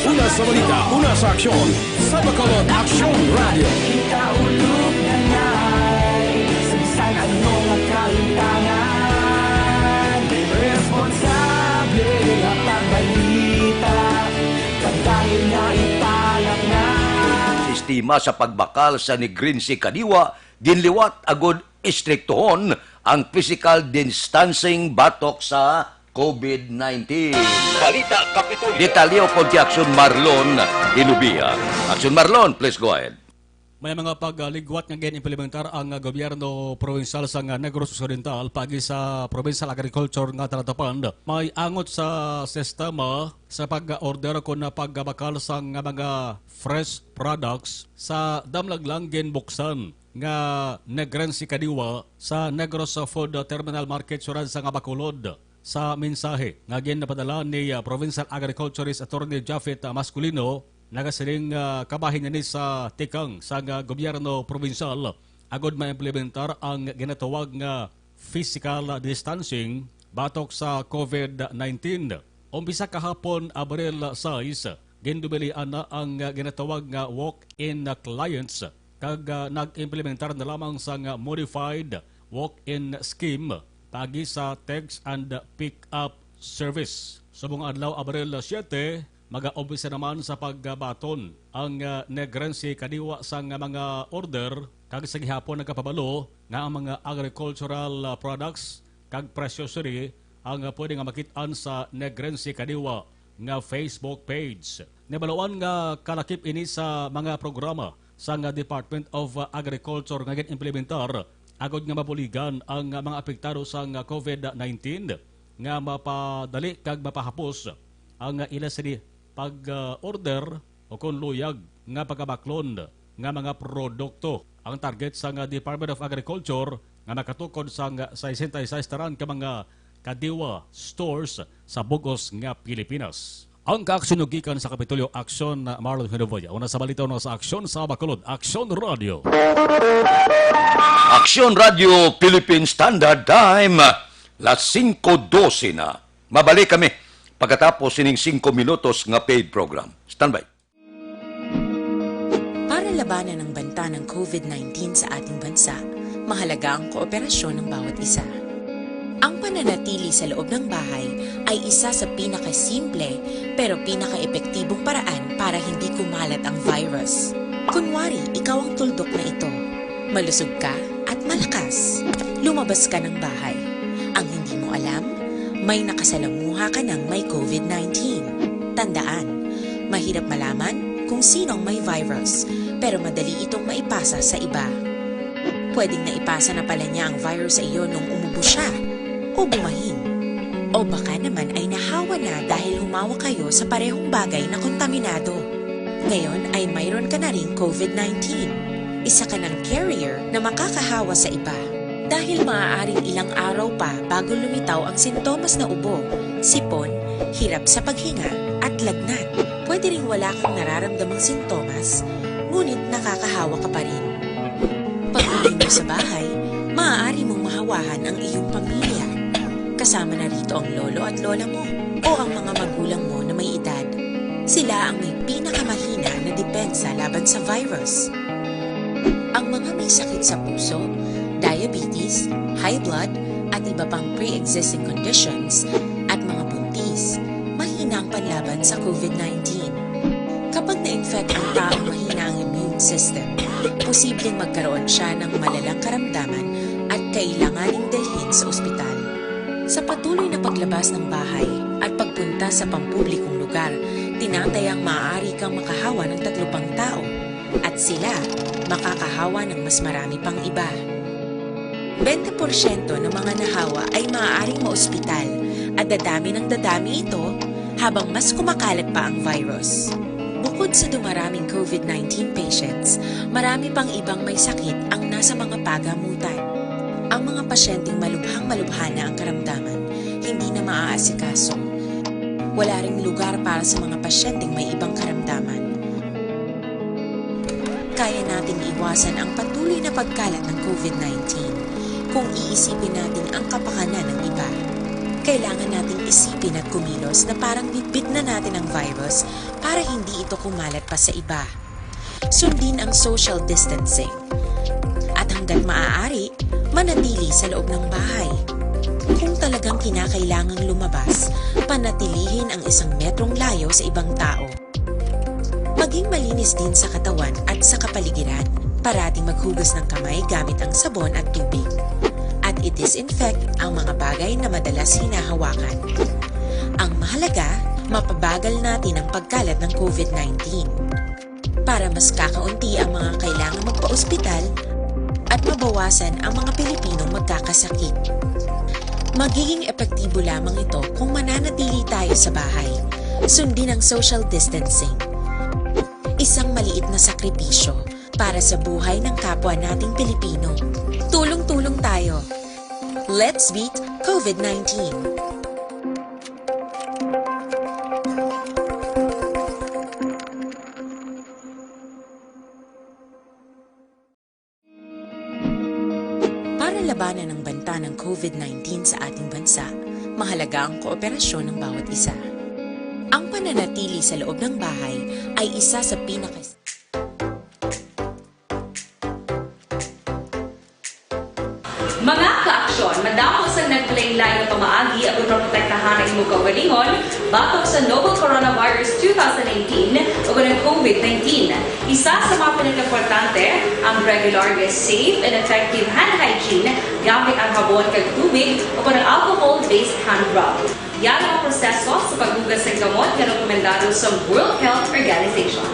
Una sa balita, una sa aksyon, sa Bacolod Aksyon Radyo. Kita ulog nanay sa bisan ano nga kalimtangan. Responsable nga pagbalita, pagdayon nga ipalatngan. Sistema sa pagbakal sa Negrense Kadiwa ginliwat agod istriktohon ang physical distancing batok sa COVID nineteen. Balita Kapitolyo. Detalye ukon kay Aksyon Marlon Inubia. Aksyon Marlon, please go ahead. May mga pagligwat nga gin-implementar ang gobyerno provincial sa Negros Occidental paagi sa Provincial Agriculture nga Talatapan. May angot sa sistema sa pag-order kon pagbakal sa mga fresh products sa damlag lang ginbuksan nga Negrense Kadiwa sa Negros Food Terminal Market, siyudad sang Bacolod. Sa mensahe nga ginpadala ni, ah, Provincial Agriculturist Attorney Japhet, ah, Masculino, nagasiling, ah, kabahin ini sa tikang sang, ah, gobyerno probinsyal agod maimplementar ang ginatawag nga physical distancing batok sa COVID nineteen. Umpisa kahapon, Abril sais, gindubilian na ang ginatawag nga walk-in clients kag, ah, nag-implementar na lamang sang modified walk-in scheme paagi sa text and pick-up service. Subong adlaw, Abril siete, mag-aumpisa naman sa pagbaton ang, ah, Negrense Kadiwa sang mga order, kag sa gihapon nagapabalo nga ang mga agricultural, ah, products kag presyo sini ang, ah, pwede nga makit-an sa Negrense Kadiwa nga Facebook page. Nabaluan nga kalakip ini sa mga programa sang Department of Agriculture nga gin-implementar agod nga mabuligan ang mga apektado sang COVID nineteen nga mapadali kag mapahapos ang ila sini pag-order o kon luyag nga pagabaklon nga mga produkto. Ang target sang Department of Agriculture nga makatukod sang sesenta y seis tanan ka mga Kadiwa stores sa bug-os nga Pilipinas. Ang kaaksyon nyo gikan sa Kapitolyo, Aksyon, Marlon Hinovoya. Una sa balita, una sa Aksyon sa Bacolod, Aksyon Radio. Aksyon Radio Philippine Standard Time, las singko dose na. Mabalik kami pagkatapos sining singko minutos nga paid program. Standby. Para labanan ang banta ng covid nineteen sa ating bansa, mahalaga ang kooperasyon ng bawat isa. Ang pananatili sa loob ng bahay ay isa sa pinakasimple pero pinakaepektibong paraan para hindi kumalat ang virus. Kunwari, ikaw ang tuldok na ito. Malusog ka at malakas. Lumabas ka ng bahay. Ang hindi mo alam, may nakasalamuha ka ng may covid nineteen. Tandaan, mahirap malaman kung sino ang may virus, pero madali itong maipasa sa iba. Pwedeng naipasa na pala niya ang virus sa iyo nung umubo siya o bumahin. O baka naman ay nahawa na dahil humawa kayo sa parehong bagay na kontaminado. Ngayon ay mayroon ka na ring covid nineteen. Isa ka ng carrier na makakahawa sa iba. Dahil maaaring ilang araw pa bago lumitaw ang sintomas na ubo, sipon, hirap sa paghinga, at lagnat. Pwede ring wala kang nararamdamang sintomas, ngunit nakakahawa ka pa rin. Pag-uwi mo sa bahay, maaari mong mahawahan ang iyong pamilya. Kasama na rito ang lolo at lola mo o ang mga magulang mo na may edad. Sila ang may pinakamahina na depensa laban sa virus. Ang mga may sakit sa puso, diabetes, high blood, at iba pang pre-existing conditions, at mga buntis, mahina ang panlaban sa covid nineteen. Kapag na-infect ang taong mahina ang immune system, posibleng magkaroon siya ng malalang karamdaman at kailanganing dalhin sa ospital. Sa patuloy na paglabas ng bahay at pagpunta sa pampublikong lugar, tinatayang maaari kang makahawa ng tatlo pang tao at sila makakahawa ng mas marami pang iba. Bente porsyento ng mga nahawa ay maaaring maospital at dadami ng dadami ito habang mas kumakalat pa ang virus. Bukod sa dumaraming covid nineteen patients, marami pang ibang may sakit ang nasa mga pagamutan. Ang mga pasyenteng malubhang-malubha na ang karamdaman, hindi na maaasikaso. Wala ring lugar para sa mga pasyenteng may ibang karamdaman. Kaya nating iwasan ang patuloy na pagkalat ng covid nineteen kung iisipin natin ang kapakanan ng iba. Kailangan nating isipin at kumilos na parang bitbit na natin ang virus para hindi ito kumalat pa sa iba. Sundin ang social distancing. At hanggat maaari, manatili sa loob ng bahay. Kung talagang kinakailangang lumabas, panatilihin ang isang metrong layo sa ibang tao. Maging malinis din sa katawan at sa kapaligiran. Parating maghugas ng kamay gamit ang sabon at tubig. At i-disinfect ang mga bagay na madalas hinahawakan. Ang mahalaga, mapabagal natin ang pagkalat ng covid nineteen. Para mas kakaunti ang mga kailangang magpaospital at mabawasan ang mga Pilipinong magkakasakit. Magiging epektibo lamang ito kung mananatili tayo sa bahay. Sundin ang social distancing. Isang maliit na sakripisyo para sa buhay ng kapwa nating Pilipino. Tulong-tulong tayo. Let's beat covid nineteen. Para labanan ang banta ng covid nineteen sa ating bansa, mahalaga ang kooperasyon ng bawat isa. Ang pananatili sa loob ng bahay ay isa sa pinaka- Mga kaaksyon, madamo sang naglain-lain nga pamaagi aron maprotektahan ang imo kaugalingon batok sa novel coronavirus two thousand nineteen ug ang covid nineteen. Isa sa mga pinakaimportante ang regular nga safe and effective hand hygiene gamit ang habon kag tubig o kon ang alcohol-based hand rub. Yara ang proseso sa paghugas sang kamot nga rekomendado sang World Health Organization.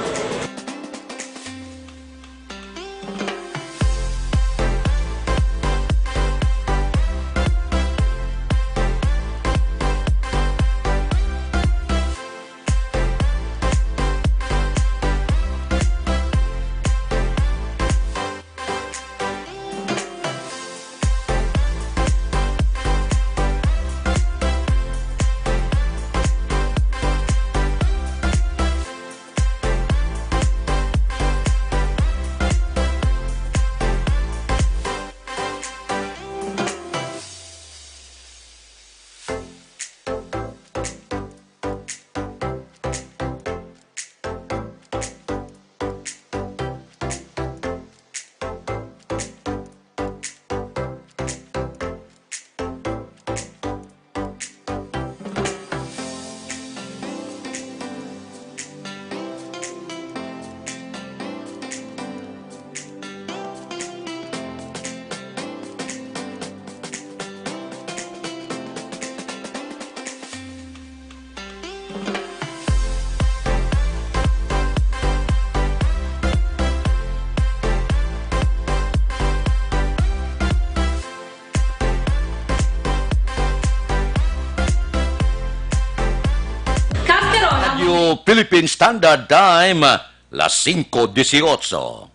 Philippine Standard Time, las singko dieciocho.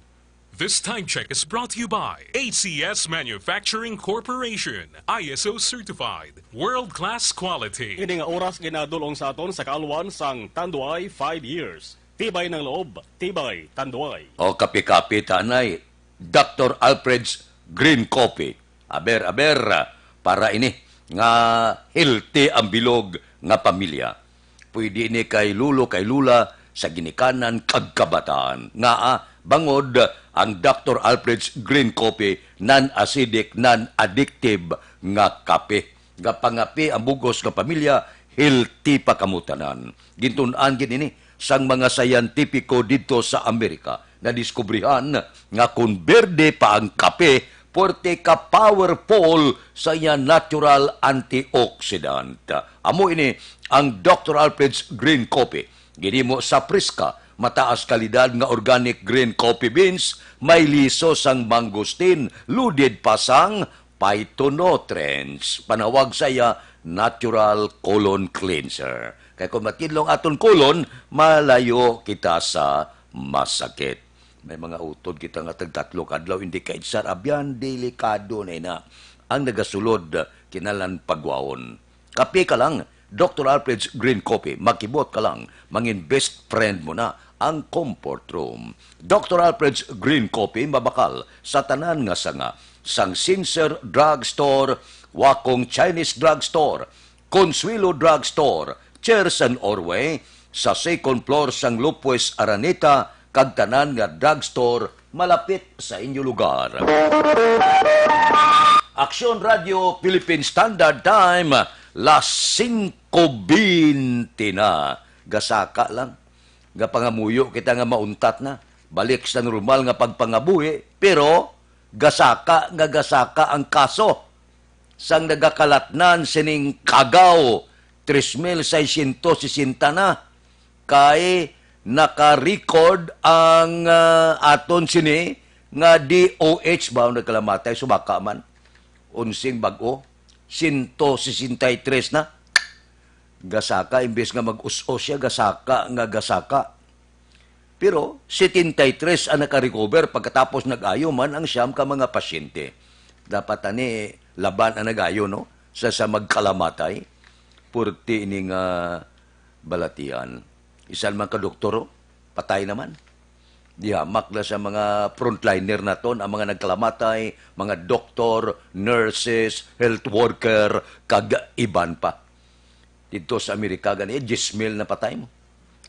This time check is brought to you by A C S Manufacturing Corporation, I S O certified, world-class quality. Ini nga oras ginadulong sa aton sa kaalwan sang Tanduay five years. Tibay ng loob, tibay Tanduay. O, kape-kape, tanay, Doctor Alfred's Green Coffee. Aber, aber, para ini nga healthy ang bilog nga pamilya. Pwede ini kay lolo, kay lula, sa ginikanan kag kabataan. Ngaa, bangod ang Doctor Alfred's Green Coffee, non-acidic, non-addictive nga kape. Nga pangape ang bug-os nga pamilya, healthy pa kamo tanan. Gintun-an gid ini sang mga siyentipiko didto sa Amerika. Nadiskubrihan nga kon berde pa ang kape, puwerte ka powerful sa iya natural antioxidant. Amo ini ang Doctor Alfred's Green Coffee. Ginhimo sa priska, mataas kalidad nga organic green coffee beans, may liso sang mangosteen, loaded pa sang phytonutrients. Panawag sa iya, natural colon cleanser. Kay kung matidlong aton colon, malayo kita sa masakit. May mga utod kita nga tagtatlo ka adlaw, hindi ka idsar, abyan, delikado na ina. Ang nagasulod, kinahanglan pagwaon. Kape ka lang, Doctor Alfred's Green Coffee, makibot ka lang, mangin best friend mo na ang comfort room. Doctor Alfred's Green Coffee mabakal sa tanan nga sanga, sang Sincere Drug Store, Wakong Chinese Drug Store, Consuelo Drug Store, Cherson Orway, sa second floor sang Lopez Araneta, kag tanan nga drug store malapit sa inyo lugar. Aksyon Radio Philippine Standard Time, las singko bente na. Gasaka lang. Gapangamuyo kita nga mauntat na. Balik sa normal nga pagpangabuhi, pero gasaka nga gasaka ang kaso. Sang nagakalatnan sining Cagao, tres mil seiscientos sesenta na. Kay naka-record ang, ah, aton sini nga D O H ba ang nagkalamatay, subaka man. Unsing bag-o, sento sesenta y tres na. Gasaka, imbes nga mag-us-os siya, gasaka nga gasaka. Pero setenta y tres ang naka-recover pagkatapos nag-ayo man ang siyam ka mga pasyente. Dapat ani laban ang nag-ayo, no? Sa, sa magkalamatay, purti ini nga balatian. Isan man ka doktor, oh, patay naman. Dihamak na sa mga frontliner naton, ang mga nagkalamatay, mga doktor, nurses, health worker, kag iban pa. Didto sa Amerika gani, eh, diyes mil na patay mo.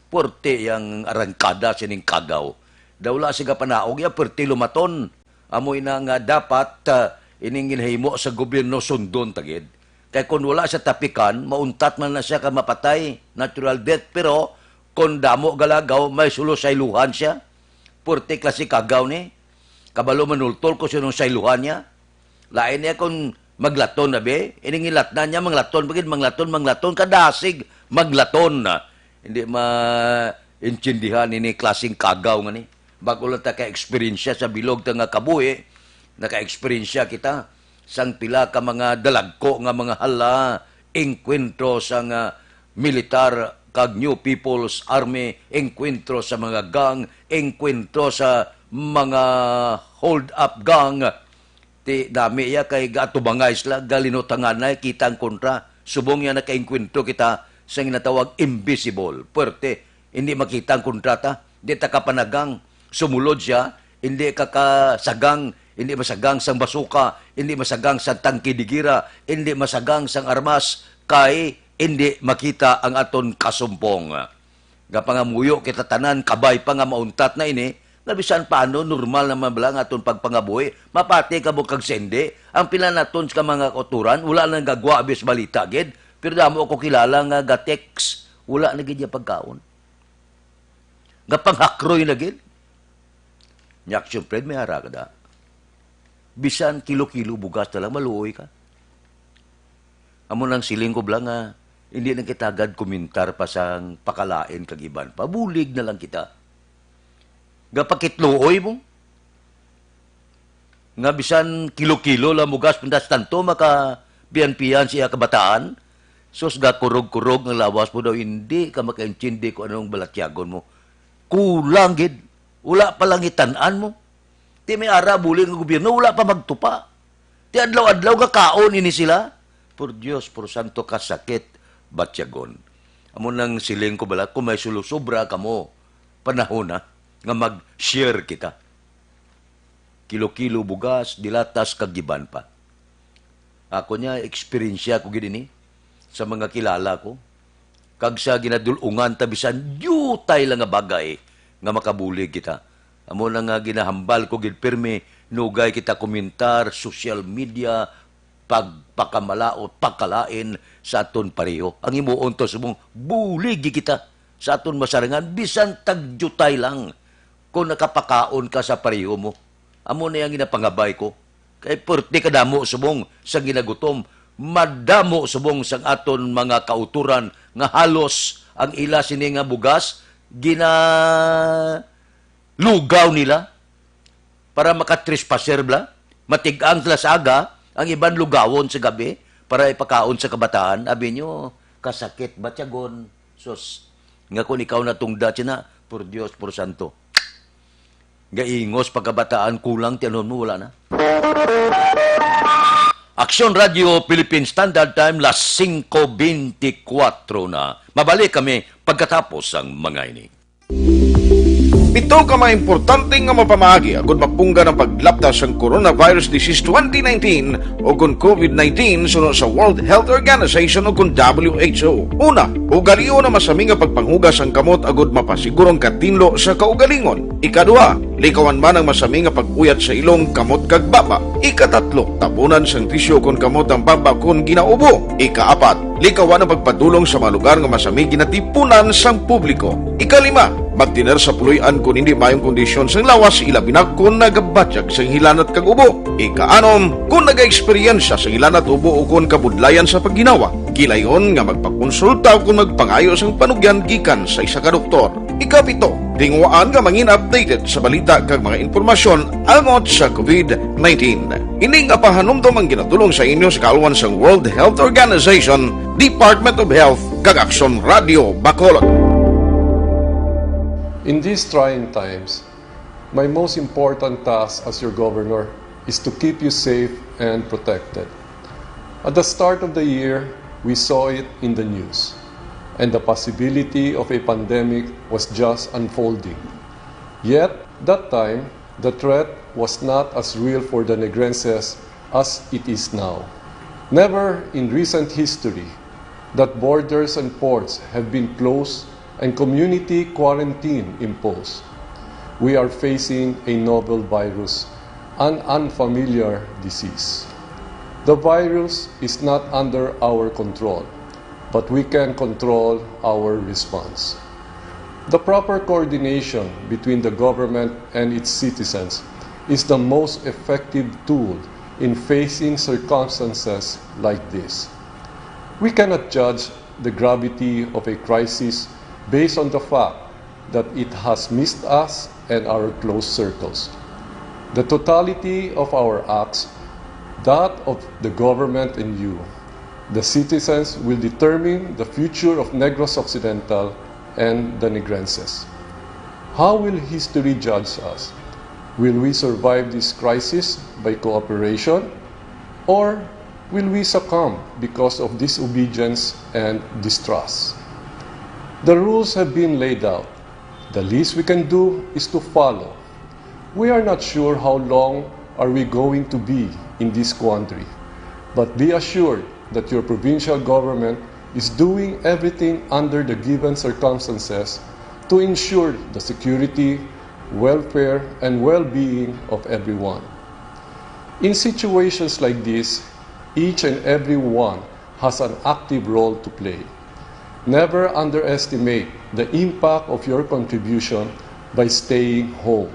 Puwerte yang arangkada sining Cagao. Daw wala siya panaog ya, puwerte lumaton. Amo ina nga dapat, ah, ining ginhimo sa gobyerno sundon ta gid. Kay kun wala siya tapikan, mauntat man na siya ka mapatay, natural death, pero kun damo galagaw, may sulo sayluhan siya. Puwerte klase Cagao ni. Kabalo manultol kung sinong sayluhan niya. Lain niya kung maglaton na, be. Ining ilatnan niya, manglaton, bagid, manglaton, manglaton, kadasig, maglaton na. Hindi maintindihan ini klaseng Cagao nga ni. Bago lang ta ka-eksperyensya sa bilog ta nga kabuhi, naka-eksperyensya kita sang pila ka mga dalagko nga mga hala, engkwentro sa nga militar kag New People's Army, engkwentro sa mga gang, engkwentro sa mga hold-up gang. Ti nami iya kay gaatubangay sila, galinutanganay, kita ang kontra. Subong niya nakaengkwentro kita sa ginatawag invisible. Puwerte, hindi makita ang kontra ta. Di ta kapanagang. Sumulod siya, hindi ka kasagang, hindi masagang sang basuka, hindi masagang sang tangke de gera, hindi masagang sang armas, kay hindi makita ang aton kasumpong. Gapangamuyo kita tanan, kabay pa nga mauntat na ini, nga bisan paano, normal naman bala nga aton pagpangabuhi. Mapati ka mo kag sende. Ang pila naton sa mga kauturan, wala na gagwa, abis balita gid. Pero damo ako kilala nga ga-text, wala na gid niya pagkaon. Gapanghakroy na gid. Nya, siyempre, may ara ka da. Bisan kilo-kilo bugas na lang, maluoy ka. Amo nang siling ko bala nga, hindi na kita agad kumintar pa sang pakalain kag iban pa. Bulig na lang kita. Gapakitluoy mo. Nga bisan kilo-kilo lang bugas, pintas tanto makapian-pian siya kabataan. Sus, gakurog-kurog ang lawas mo daw, hindi ka makaintindi kung anong balatyagon mo. Kulang gid. Wala pa lang itan-an mo. Ti may ara bulig nga gobyerno, wala pa magtupa. Ti adlaw-adlaw nga kaon ini sila. Por Dios, por santo, kasakit batyagon. Amo nang siling ko bala, kung may sulusubra kamo, panahon na nga mag-share kita. Kilo-kilo bugas, dilatas, kag iban pa. Ako niya, eksperyensya ko gid ini sa mga kilala ko. Kag sa ginadul-ungan ta, bisan diutay lang nga bagay nga makabulig kita. Amo na nga ginahambal ko gid pirmi, nugay kita komentar, social media, pagpakamalaut, pagkalain sa aton pareho. Ang himuon to subong, buligi kita sa aton masarangan, bisan tagdiutay lang kung nakapakaon ka sa pareho mo. Amo na ang ginapangabay ko. Kay perti kadamo subong sang ginagutom, madamo subong sang aton mga kautoran nga halos ang ila sini nga bugas ginalugaw nila para makatrespasser bala. Matig-ang sila sa aga, ang iban lugawon sa gabi para ipakaon sa kabataan. Abi nyo, kasakit batyagon. Sus, nga kung ikaw natungda sina, por Dios, por santo. Gaingos pagkabataan, kulang tianon mo, wala na. Aksyon Radio Philippine Standard Time, las singko beintikwatro na. Mabalik kami pagkatapos sang mga ini. Pito ka mga importante nga mapamaagi agud mapunggan ang paglapta sang coronavirus disease twenty nineteen o kon COVID nineteen suno sa World Health Organization o kon W H O. Una, ugalion ang masami nga pagpanghugas sang kamot agud mapasiguro ang katinlo sa kaugalingon. Ikaduha, likawan man ang masami nga pag-uyat sa ilong, kamot, kag baba. Ikatatlo, tabunan sang tisyu kon kamot ang baba kon ginaubo. Ikaapat, likawan ang pagpadulong sa mga lugar nga masami ginatipunan sang publiko. Ikalima, magtener sa puloy-an kon hindi maayong kondisyon sang lawas, ilabi na kon nagabatyag sang hilanat kag ubo. Ikaanom, kon nagaeksperyensya sang hilanat, ubo, o kon kabudlayan sa pagginawa, gilayon nga magpakonsulta o kon magpangayo sang panugyan gikan sa isa ka doktor. Ikapito, tinguhaan nga mangin updated sa balita kag mga impormasyon angot sa COVID nineteen. Ini nga pahanumdom ang ginadul-ong sa inyo sa kaalwan sang World Health Organization, Department of Health, kag Aksyon Radio Bacolod. In these trying times, my most important task as your governor is to keep you safe and protected. At the start of the year, we saw it in the news, and the possibility of a pandemic was just unfolding. Yet, that time, the threat was not as real for the Negrenses as it is now. Never in recent history that borders and ports have been closed and community quarantine imposed. We are facing a novel virus, an unfamiliar disease. The virus is not under our control, but we can control our response. The proper coordination between the government and its citizens is the most effective tool in facing circumstances like this. We cannot judge the gravity of a crisis based on the fact that it has missed us and our close circles. The totality of our acts, that of the government and you, the citizens, will determine the future of Negros Occidental and the Negrenses. How will history judge us? Will we survive this crisis by cooperation, or will we succumb because of disobedience and distrust? The rules have been laid out. The least we can do is to follow. We are not sure how long are we going to be in this quandary, but be assured that your provincial government is doing everything under the given circumstances to ensure the security, welfare, and well-being of everyone. In situations like this, each and every one has an active role to play. Never underestimate the impact of your contribution by staying home.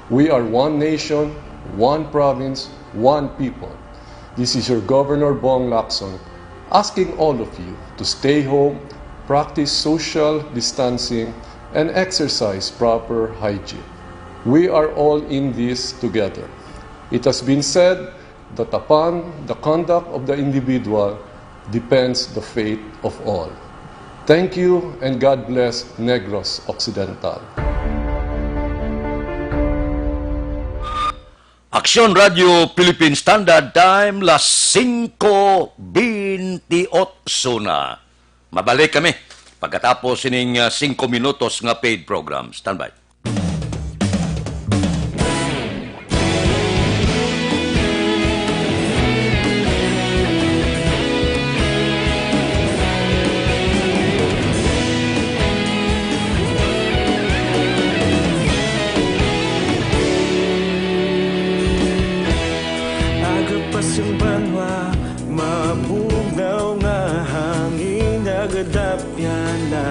We are one nation, one province, one people. This is your Governor Bong Lacson asking all of you to stay home, practice social distancing, and exercise proper hygiene. We are all in this together. It has been said that upon the conduct of the individual depends the fate of all. Thank you and God bless Negros Occidental. Aksyon Radio Philippine Standard Time, las singko bintiocho na. Mabalik kami pagkatapos sining, ah, singko minutos nga paid program. Standby. Aga pa sing banwa, mabugnaw nga hangin nagadapyan na.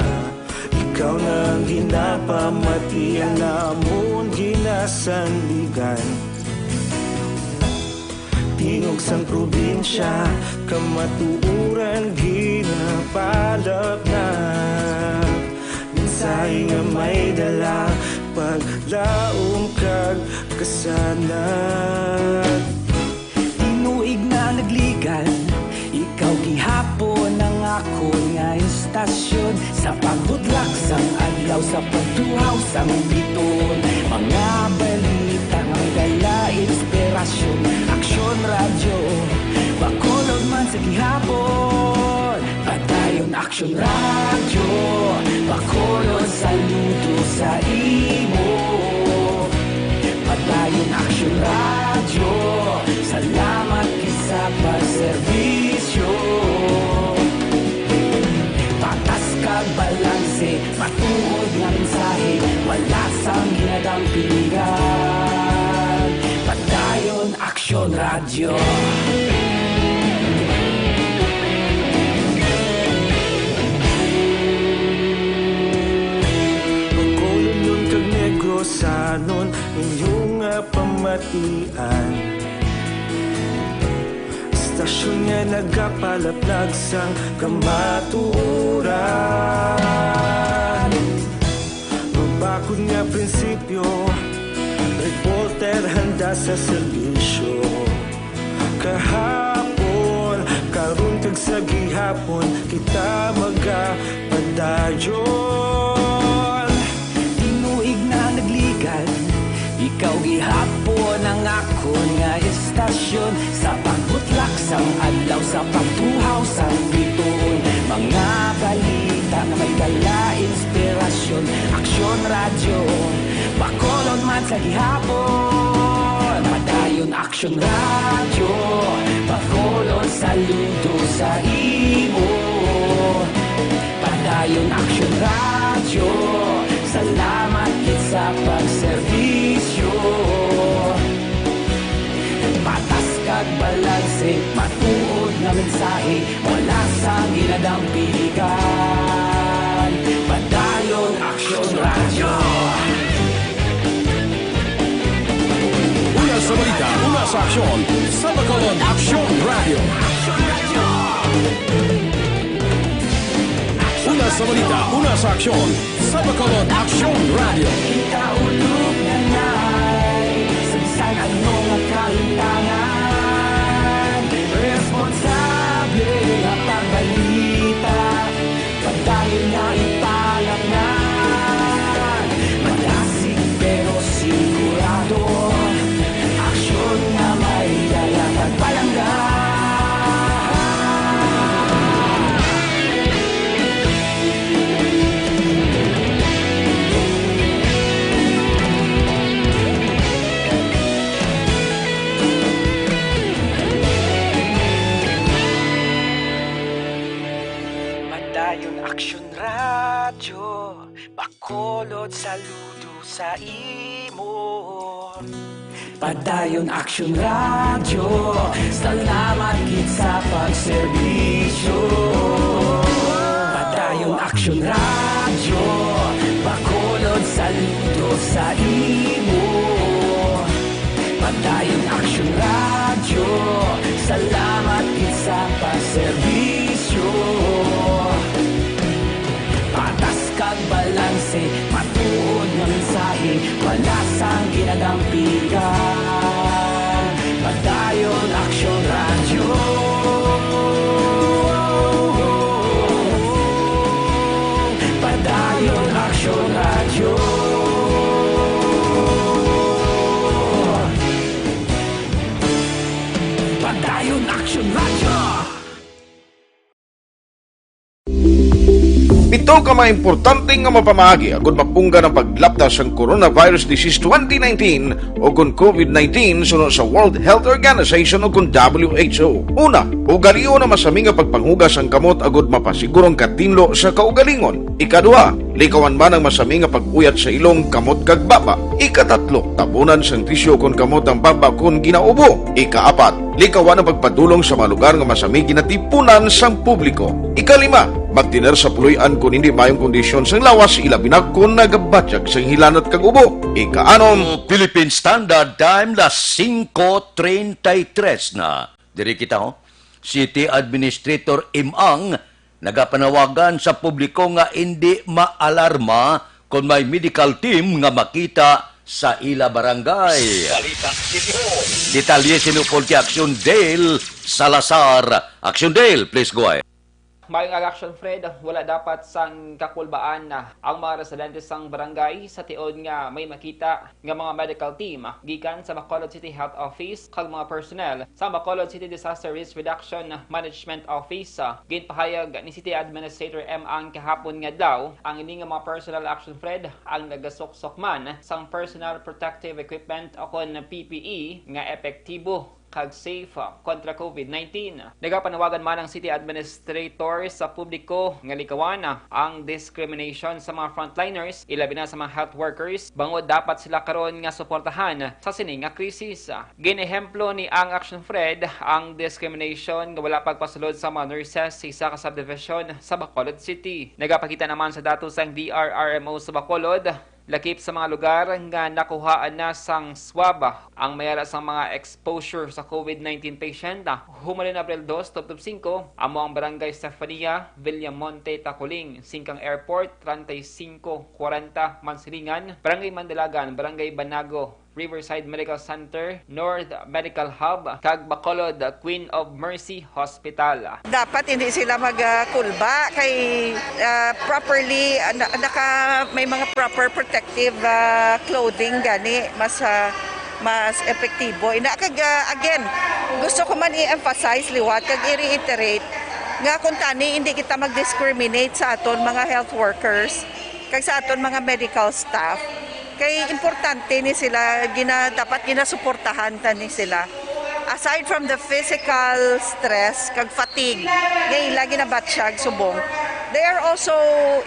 Ikaw na ang ginapamatian namon ginasandigan. Tingog sang probinsya, kamatuoran ginapalapnap. Mensahe nga may dala, paglaom kag kasanag. Tinuig na nagligan, ikaw gihapon ang akon nga istasyon. Sa pagbutlak sang adlaw, sa pagtuhaw sang bituon, mga balita nga may dala inspirasyon. Aksyon Radyo, Bacolod man sa gihapon. Padayon Aksyon Radyo, Bacolod, saludo sa imo. Padayon Aksyon Radyo, salamat gid sa pagserbisyo. Patas kag balanse, matuod nga mensahe, wala sang ginadampigan. Padayon Aksyon Radyo. Bacolodnon kag Negrosanon, inyo nga pamatian. Istasyon nga nagapalaplag sang kamatuoran. Mabakod nga prinsipyo, reporter handa sa serbisyo. Kahapon, karon kag sa gihapon, kita magapadayon. Tinuig na nagligan, ikaw gihapon ang akon nga istasyon. Sa pagbutlak sang adlaw, sa pagtuhaw sang bituon, mga balita nga may dala inspirasyon. Aksyon Radyo, Bacolod man sa gihapon. Padayon Aksyon Radyo, Bacolod, saludo sa imo. Padayon Aksyon Radyo, salamat gid sa pagserbisyo. Patas kag balanse, matuod nga mensahe, wala sang ginadampigan. Padayon Aksyon Radyo. Una sa balita, una sa aksyon, sa Bacolod Aksyon Radyo. Una sa balita, una sa aksyon, sa Bacolod Aksyon Radyo. Kita ulog na nay, sa bisan ano nga kahimtangan, responsable nga pagbalita. Padayon nga ipalapngan, madasig pero sigurado. Aksyon nga may dala kag palangga. Padayon Aksyon Radyo, Bacolod, saludo sa imo. Padayon Aksyon Radyo, salamat gid sa pagserbisyo. Padayon Aksyon Radyo, Bacolod, saludo sa imo. Padayon Aksyon Radyo, salamat gid sa pagserbisyo. Patas kag balanse, matuod nga mensahe, wala sang ginadampigan. Padayon Aksyon Radyo. Ka mga importante nga mapamaagi agud mapunggan ang paglapta sang coronavirus disease twenty nineteen o kon COVID nineteen suno sa World Health Organization o kon W H O. Una, ugalion ang masami nga pagpanghugas sang kamot agud mapasiguro ang katinlo sa kaugalingon. Ikaduha, likawan man ang masami nga pag-uyat sa ilong, kamot kag baba. Ikatatlo, tabunan sang tisyu kon kamot ang baba kon ginaubo. Ikaapat, likawan ang pagpadulong sa mga lugar nga masami ginatipunan sang publiko. Ikalima, magtener sa puloy-an kon hindi maayong kondisyon sang lawas, ilabi na kon nagabatyag sang hilanat kag ubo. Ikaanom, Philippine Standard Time, las singko treinta y tres na. Diri kita, ho. City Administrator Im Ang nagapanawagan sa publiko nga indi maalarma kon may medical team nga makita sa ila barangay. Balita City Hall. Detalye sini upod kay Action Dale Salazar. Action Dale, please go ahead. Maayong aga, Action Fred, wala dapat sang kakulbaan ang mga residente sang barangay sa tion nga may makita nga mga medical team gikan sa Bacolod City Health Office kag mga personnel sa Bacolod City Disaster Risk Reduction Management Office. Ginpahayag ni City Administrator M Ang kahapon nga adlaw ang ini nga mga personnel, Action Fred, ang nagasuksok man sang personal protective equipment o kon P P E nga epektibo kag safe kontra COVID nineteen. Nagapanawagan man ang city administrator sa publiko nga likawan ang discrimination sa mga frontliners, ilabi na sa mga health workers, bangod dapat sila karon nga suportahan sa sini nga krisis. Ginehemplo ni Ang, Action Fred, ang discrimination nga wala pagpasulod sa mga nurses sa isa ka subdivision sa Bacolod City. Nagapakita naman sa datos ang D R R M O sa Bacolod, lakip sa mga lugar nga nakuhaan na sang swab ang mayara sang mga exposure sa COVID nineteen patient. Humalin Abril dos, twenty twenty-five, amo ang Barangay Stefania, Villamonte, Taculing, Singcang Airport, treinta y cinco cuarenta, Mansilingan, Barangay Mandalagan, Barangay Banago, Riverside Medical Center, North Medical Hub, kag Bacolod Queen of Mercy Hospital. Dapat hindi sila magkulba kay, ah, properly, ah, na-, naka, may mga proper protective, ah, clothing gani, mas, ah, mas epektibo. Ina kag, ah, again, gusto ko man i-emphasize liwat kag i-reiterate nga kung tani hindi kita mag-discriminate sa aton mga health workers kag sa aton mga medical staff. Kay importante ni sila, gina-, dapat ginasuportahan ta ni sila. Aside from the physical stress kag fatigue nga ila ginabatyag subong, they are also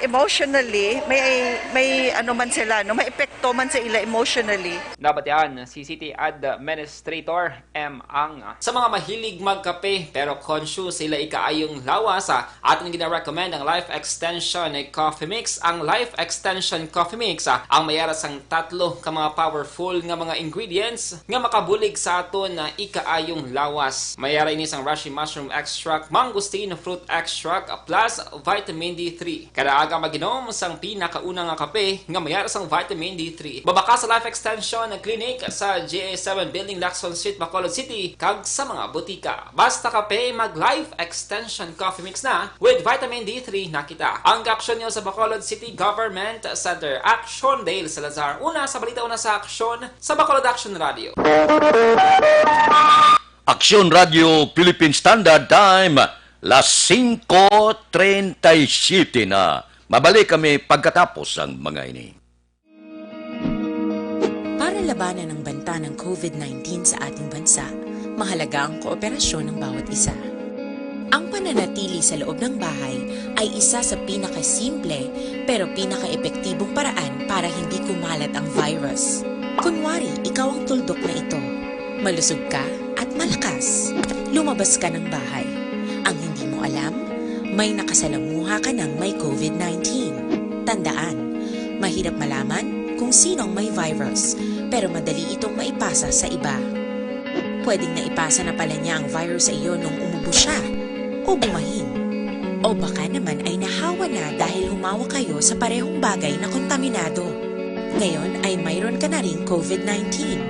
emotionally, may, may ano man sila, no, may epekto man sa ila emotionally. Nabatian si City Administrator M Ang. Sa mga mahilig magkape pero conscious sa ila ikaayong lawas, ah, aton gina-recommend ang Life Extension Coffee Mix. Ang Life Extension Coffee Mix, ah, ang mayara sang tatlo ka mga powerful nga mga ingredients nga makabulig sa aton, ah, ikaayong lawas. Mayara ini sang reishi mushroom extract, mangosteen fruit extract, plus vitamin D three. Kada aga mag-inom sang pinakauna nga kape nga mayara sang vitamin D three. Mabakal sa Life Extension Clinic sa G A seven Building, Lacson Street, Bacolod City, kag sa mga butika. Basta kape, mag Life Extension Coffee Mix na, with vitamin D three na kita. Ang kaaksyon niyo sa Bacolod City Government Center. Action Dale Salazar. Una sa balita, una sa aksyon sa Bacolod Action Radio. Aksyon Radio Philippine Standard Time, las singko treinta y siete na. Mabalik kami pagkatapos sang mga ini. Para labanan ang banta ng COVID nineteen sa ating bansa, mahalaga ang kooperasyon ng bawat isa. Ang pananatili sa loob ng bahay ay isa sa pinakasimple pero pinakaepektibong paraan para hindi kumalat ang virus. Kunwari, ikaw ang tuldok na ito. Malusog ka at malakas. Lumabas ka ng bahay. Ang hindi mo alam, may nakasalamuha ka ng may COVID nineteen. Tandaan, mahirap malaman kung sino ang may virus, pero madali itong maipasa sa iba. Pwedeng naipasa na pala niya ang virus sa iyo nung umubo siya o bumahin. O baka naman ay nahawa na dahil humawa kayo sa parehong bagay na kontaminado. Ngayon ay mayroon ka na ring COVID nineteen.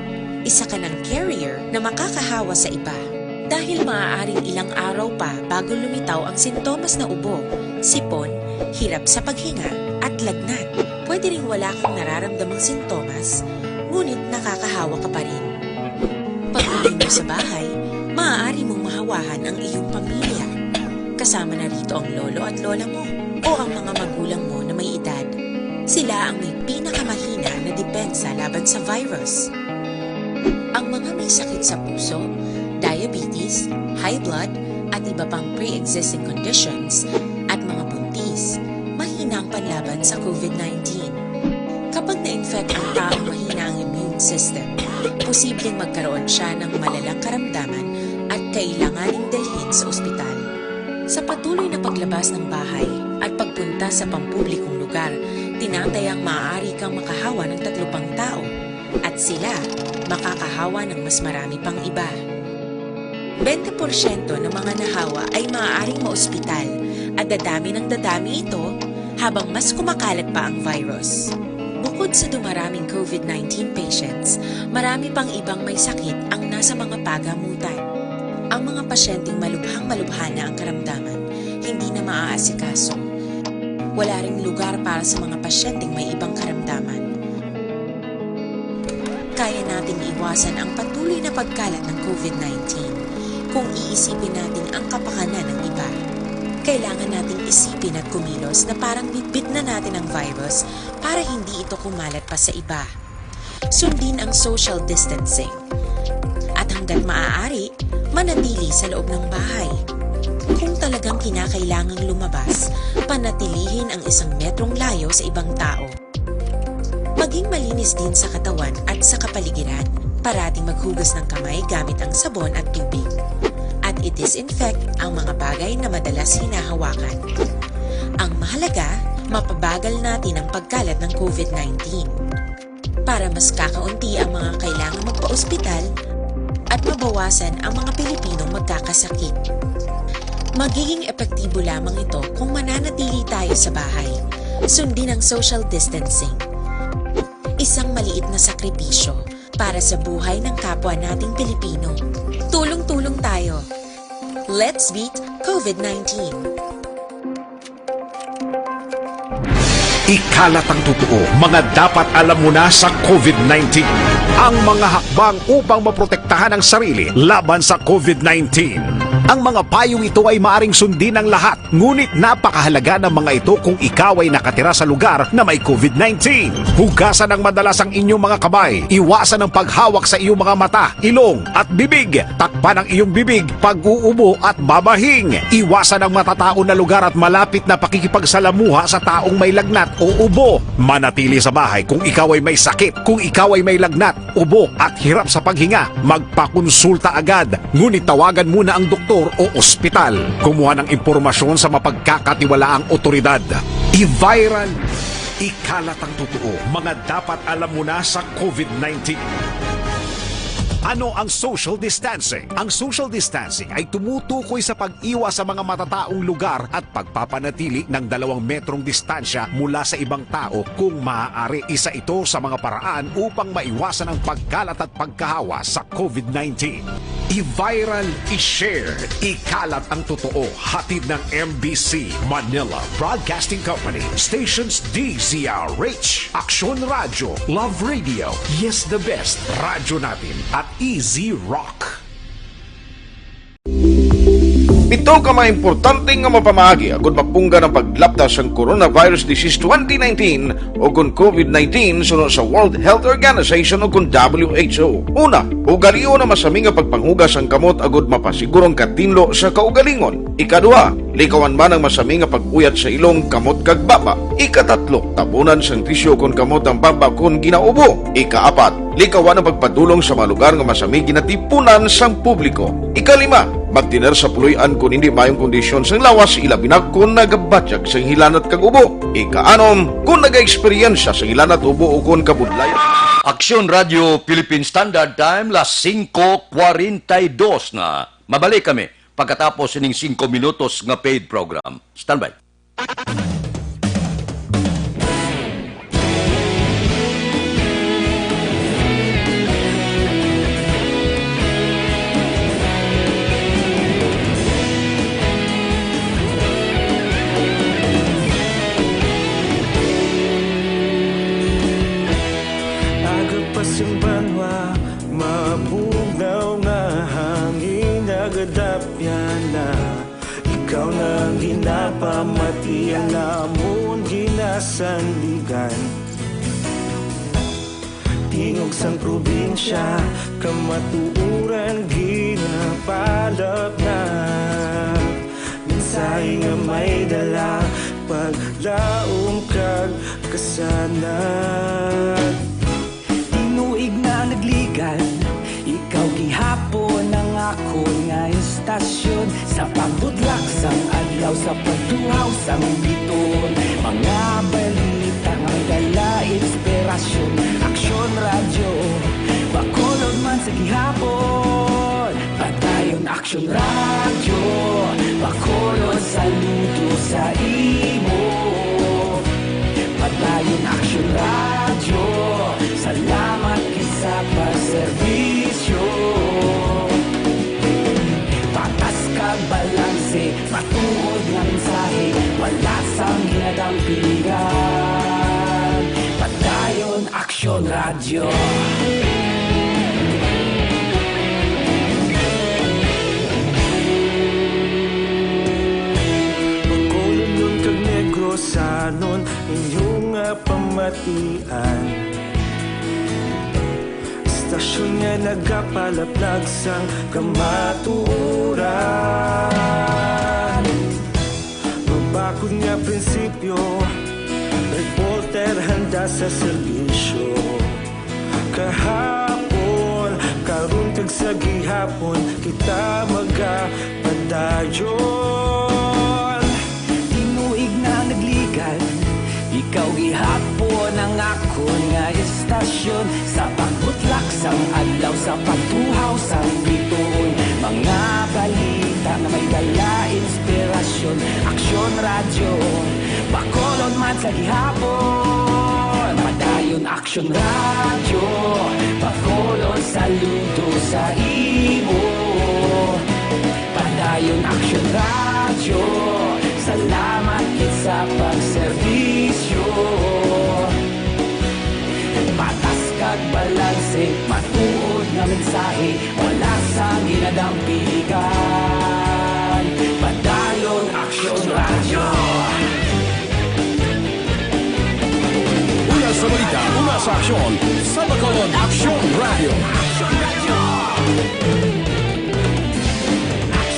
Isa ka ng carrier na makakahawa sa iba. Dahil maaaring ilang araw pa bago lumitaw ang sintomas na ubo, sipon, hirap sa paghinga, at lagnat. Pwede ring wala kang nararamdamang sintomas, ngunit nakakahawa ka pa rin. Pag-uwi mo sa bahay, maaari mong mahawahan ang iyong pamilya. Kasama na rito ang lolo at lola mo. o ang mga magulang mo na may edad. Sila ang may pinakamahina na depensa laban sa virus. Ang mga may sakit sa puso, diabetes, high blood, at iba pang pre-existing conditions, at mga buntis, mahina ang panlaban sa COVID nineteen. Kapag na-infect ang taong mahina ang immune system, posibleng magkaroon siya ng malalang karamdaman at kailanganing dalhin sa ospital. Sa patuloy na paglabas ng bahay at pagpunta sa pampublikong lugar, tinatayang maaari kang makahawa ng tatlo pang tao at sila makakahawa ng mas marami pang iba. Bente porsyento ng mga nahawa ay maaaring maospital at dadami ng dadami ito habang mas kumakalat pa ang virus. Bukod sa dumaraming COVID nineteen patients, marami pang ibang may sakit ang nasa mga pagamutan. Ang mga pasyenteng malubhang-malubha na ang karamdaman, hindi na maaasikaso. Wala ring lugar para sa mga pasyenteng may ibang karamdaman. Kaya nating iwasan ang patuloy na pagkalat ng COVID nineteen kung iisipin natin ang kapakanan ng iba. Kailangan nating isipin at kumilos na parang bitbit na natin ang virus para hindi ito kumalat pa sa iba. Sundin ang social distancing. At hanggat maaari, manatili sa loob ng bahay. Kung talagang kinakailangang lumabas, panatilihin ang isang metrong layo sa ibang tao. Maging malinis din sa katawan at sa kapaligiran. Parating maghugas ng kamay gamit ang sabon at tubig. At i-disinfect ang mga bagay na madalas hinahawakan. Ang mahalaga, mapabagal natin ang pagkalat ng COVID nineteen. Para mas kakaunti ang mga kailangang magpa-ospital at mabawasan ang mga Pilipinong magkakasakit. Magiging epektibo lamang ito kung mananatili tayo sa bahay. Sundin ang social distancing. Isang maliit na sakripisyo para sa buhay ng kapwa nating Pilipino. Tulong-tulong tayo. Let's beat COVID nineteen. Ikalat ang totoo, mga dapat alam mo na sa COVID nineteen. Ang mga hakbang upang maprotektahan ang sarili laban sa COVID nineteen. Ang mga payong ito ay maaring sundin ng lahat, ngunit napakahalaga ng mga ito kung ikaw ay nakatira sa lugar na may COVID nineteen. Hugasan ng madalas ang inyong mga kamay, iwasan ang paghawak sa iyong mga mata, ilong, at bibig. Takpan ang iyong bibig pag-uubo at babahing. Iwasan ang matataon na lugar at malapit na pakikipagsalamuha sa taong may lagnat o ubo. Manatili sa bahay kung ikaw ay may sakit. Kung ikaw ay may lagnat, ubo, at hirap sa paghinga, magpakonsulta agad. Ngunit tawagan muna ang doktor o ospital. Kumuha ng impormasyon sa mapagkakatiwalaang otoridad. I-viral, ikalat ang totoo, mga dapat alam mo na sa COVID nineteen. Ano ang social distancing? Ang social distancing ay tumutukoy sa pag-iwas sa mga matataong lugar at pagpapanatili ng dalawang metrong distansya mula sa ibang tao kung maaari. Isa ito sa mga paraan upang maiwasan ang pagkalat at pagkahawa sa COVID nineteen. I-viral, i-share, ikalat ang totoo. Hatid ng M B C Manila Broadcasting Company, stations D Z R H, Aksyon Radyo, Love Radio, Yes the Best, Radyo Natin, at Easy Rock. Pito ka mga importante nga mapamaagi agud mapunggan ang paglapta sang coronavirus disease twenty nineteen o kon COVID nineteen suno sa World Health Organization o kon W H O. Una, ugalion ang masami nga pagpanghugas sang kamot agud mapasiguro ang katinlo sa kaugalingon. Ikaduha, likawan man ang masami nga pag-uyat sa ilong, kamot kag baba. Ikatatlo, tabunan sang tisyu kon kamot ang baba kon ginaubo. Ikaapat, likawan ang pagpadulong sa mga lugar nga masami ginatipunan sang publiko. Ikalima, magtener sa puloy-an kon hindi maayong kondisyon sang lawas, ilabi na kon nagabatyag sang hilanat kag ubo. Ikaanom, kon nagaeksperyensya sang hilanat, ubo ukon kabudlayan. Aksyon Radyo Philippine Standard Time, las singko kwarenta y dos na. Mabalik kami pagkatapos sining singko minutos nga paid program. Standby. Aga pa sing banwa, mabugnaw nga hangin, nagadapyan na. Ikaw na ang Napamatian namon ginasandigan. Tingog sang probinsya, kamatuoran ginapalapnap. Mensahe nga may dala, paglaom kag kasanag. Tinuig na nagligan, ikaw gihapon ang akon nga istasyon. Sa pagbutlak sang adlaw, sa pagtuhaw sang bituon, mga balita nga may dala inspirasyon. Aksyon Radyo, Bacolod man sa gihapon. Padayon Aksyon Radyo, Bacolod, saludo sa imo. Padayon Aksyon Radyo, salamat gid sa pagserbisyo. Patas kag balanse, matuod nga mensahe, wala sang ginadampigan. Padayon Aksyon Radyo. Bacolodnon kag Negrosanon, inyo nga pamatian. Istasyon nga nagapalaplag sang kamatuoran. Mabakod nga prinsipyo, reporter handa sa serbisyo. Kahapon, karon kag sa gihapon, kita magapadayon. Tinuig na nagligan, ikaw gihapon ang akon nga istasyon. Sa pagbutlak sang adlaw, sa pagtuhaw sang bituon, mga balita nga may dala inspirasyon. Aksyon Radyo, Bacolod man sa gihapon. Padayon Aksyon Radyo, Bacolod, saludo sa imo. Padayon Aksyon Radyo, salamat gid sa pagserbisyo. Patas kag balanse, matuod nga mensahe, wala sang ginadampigan. Padayon Aksyon Radyo. Una sa balita, una sa aksyon, sa Bacolod Aksyon Radyo.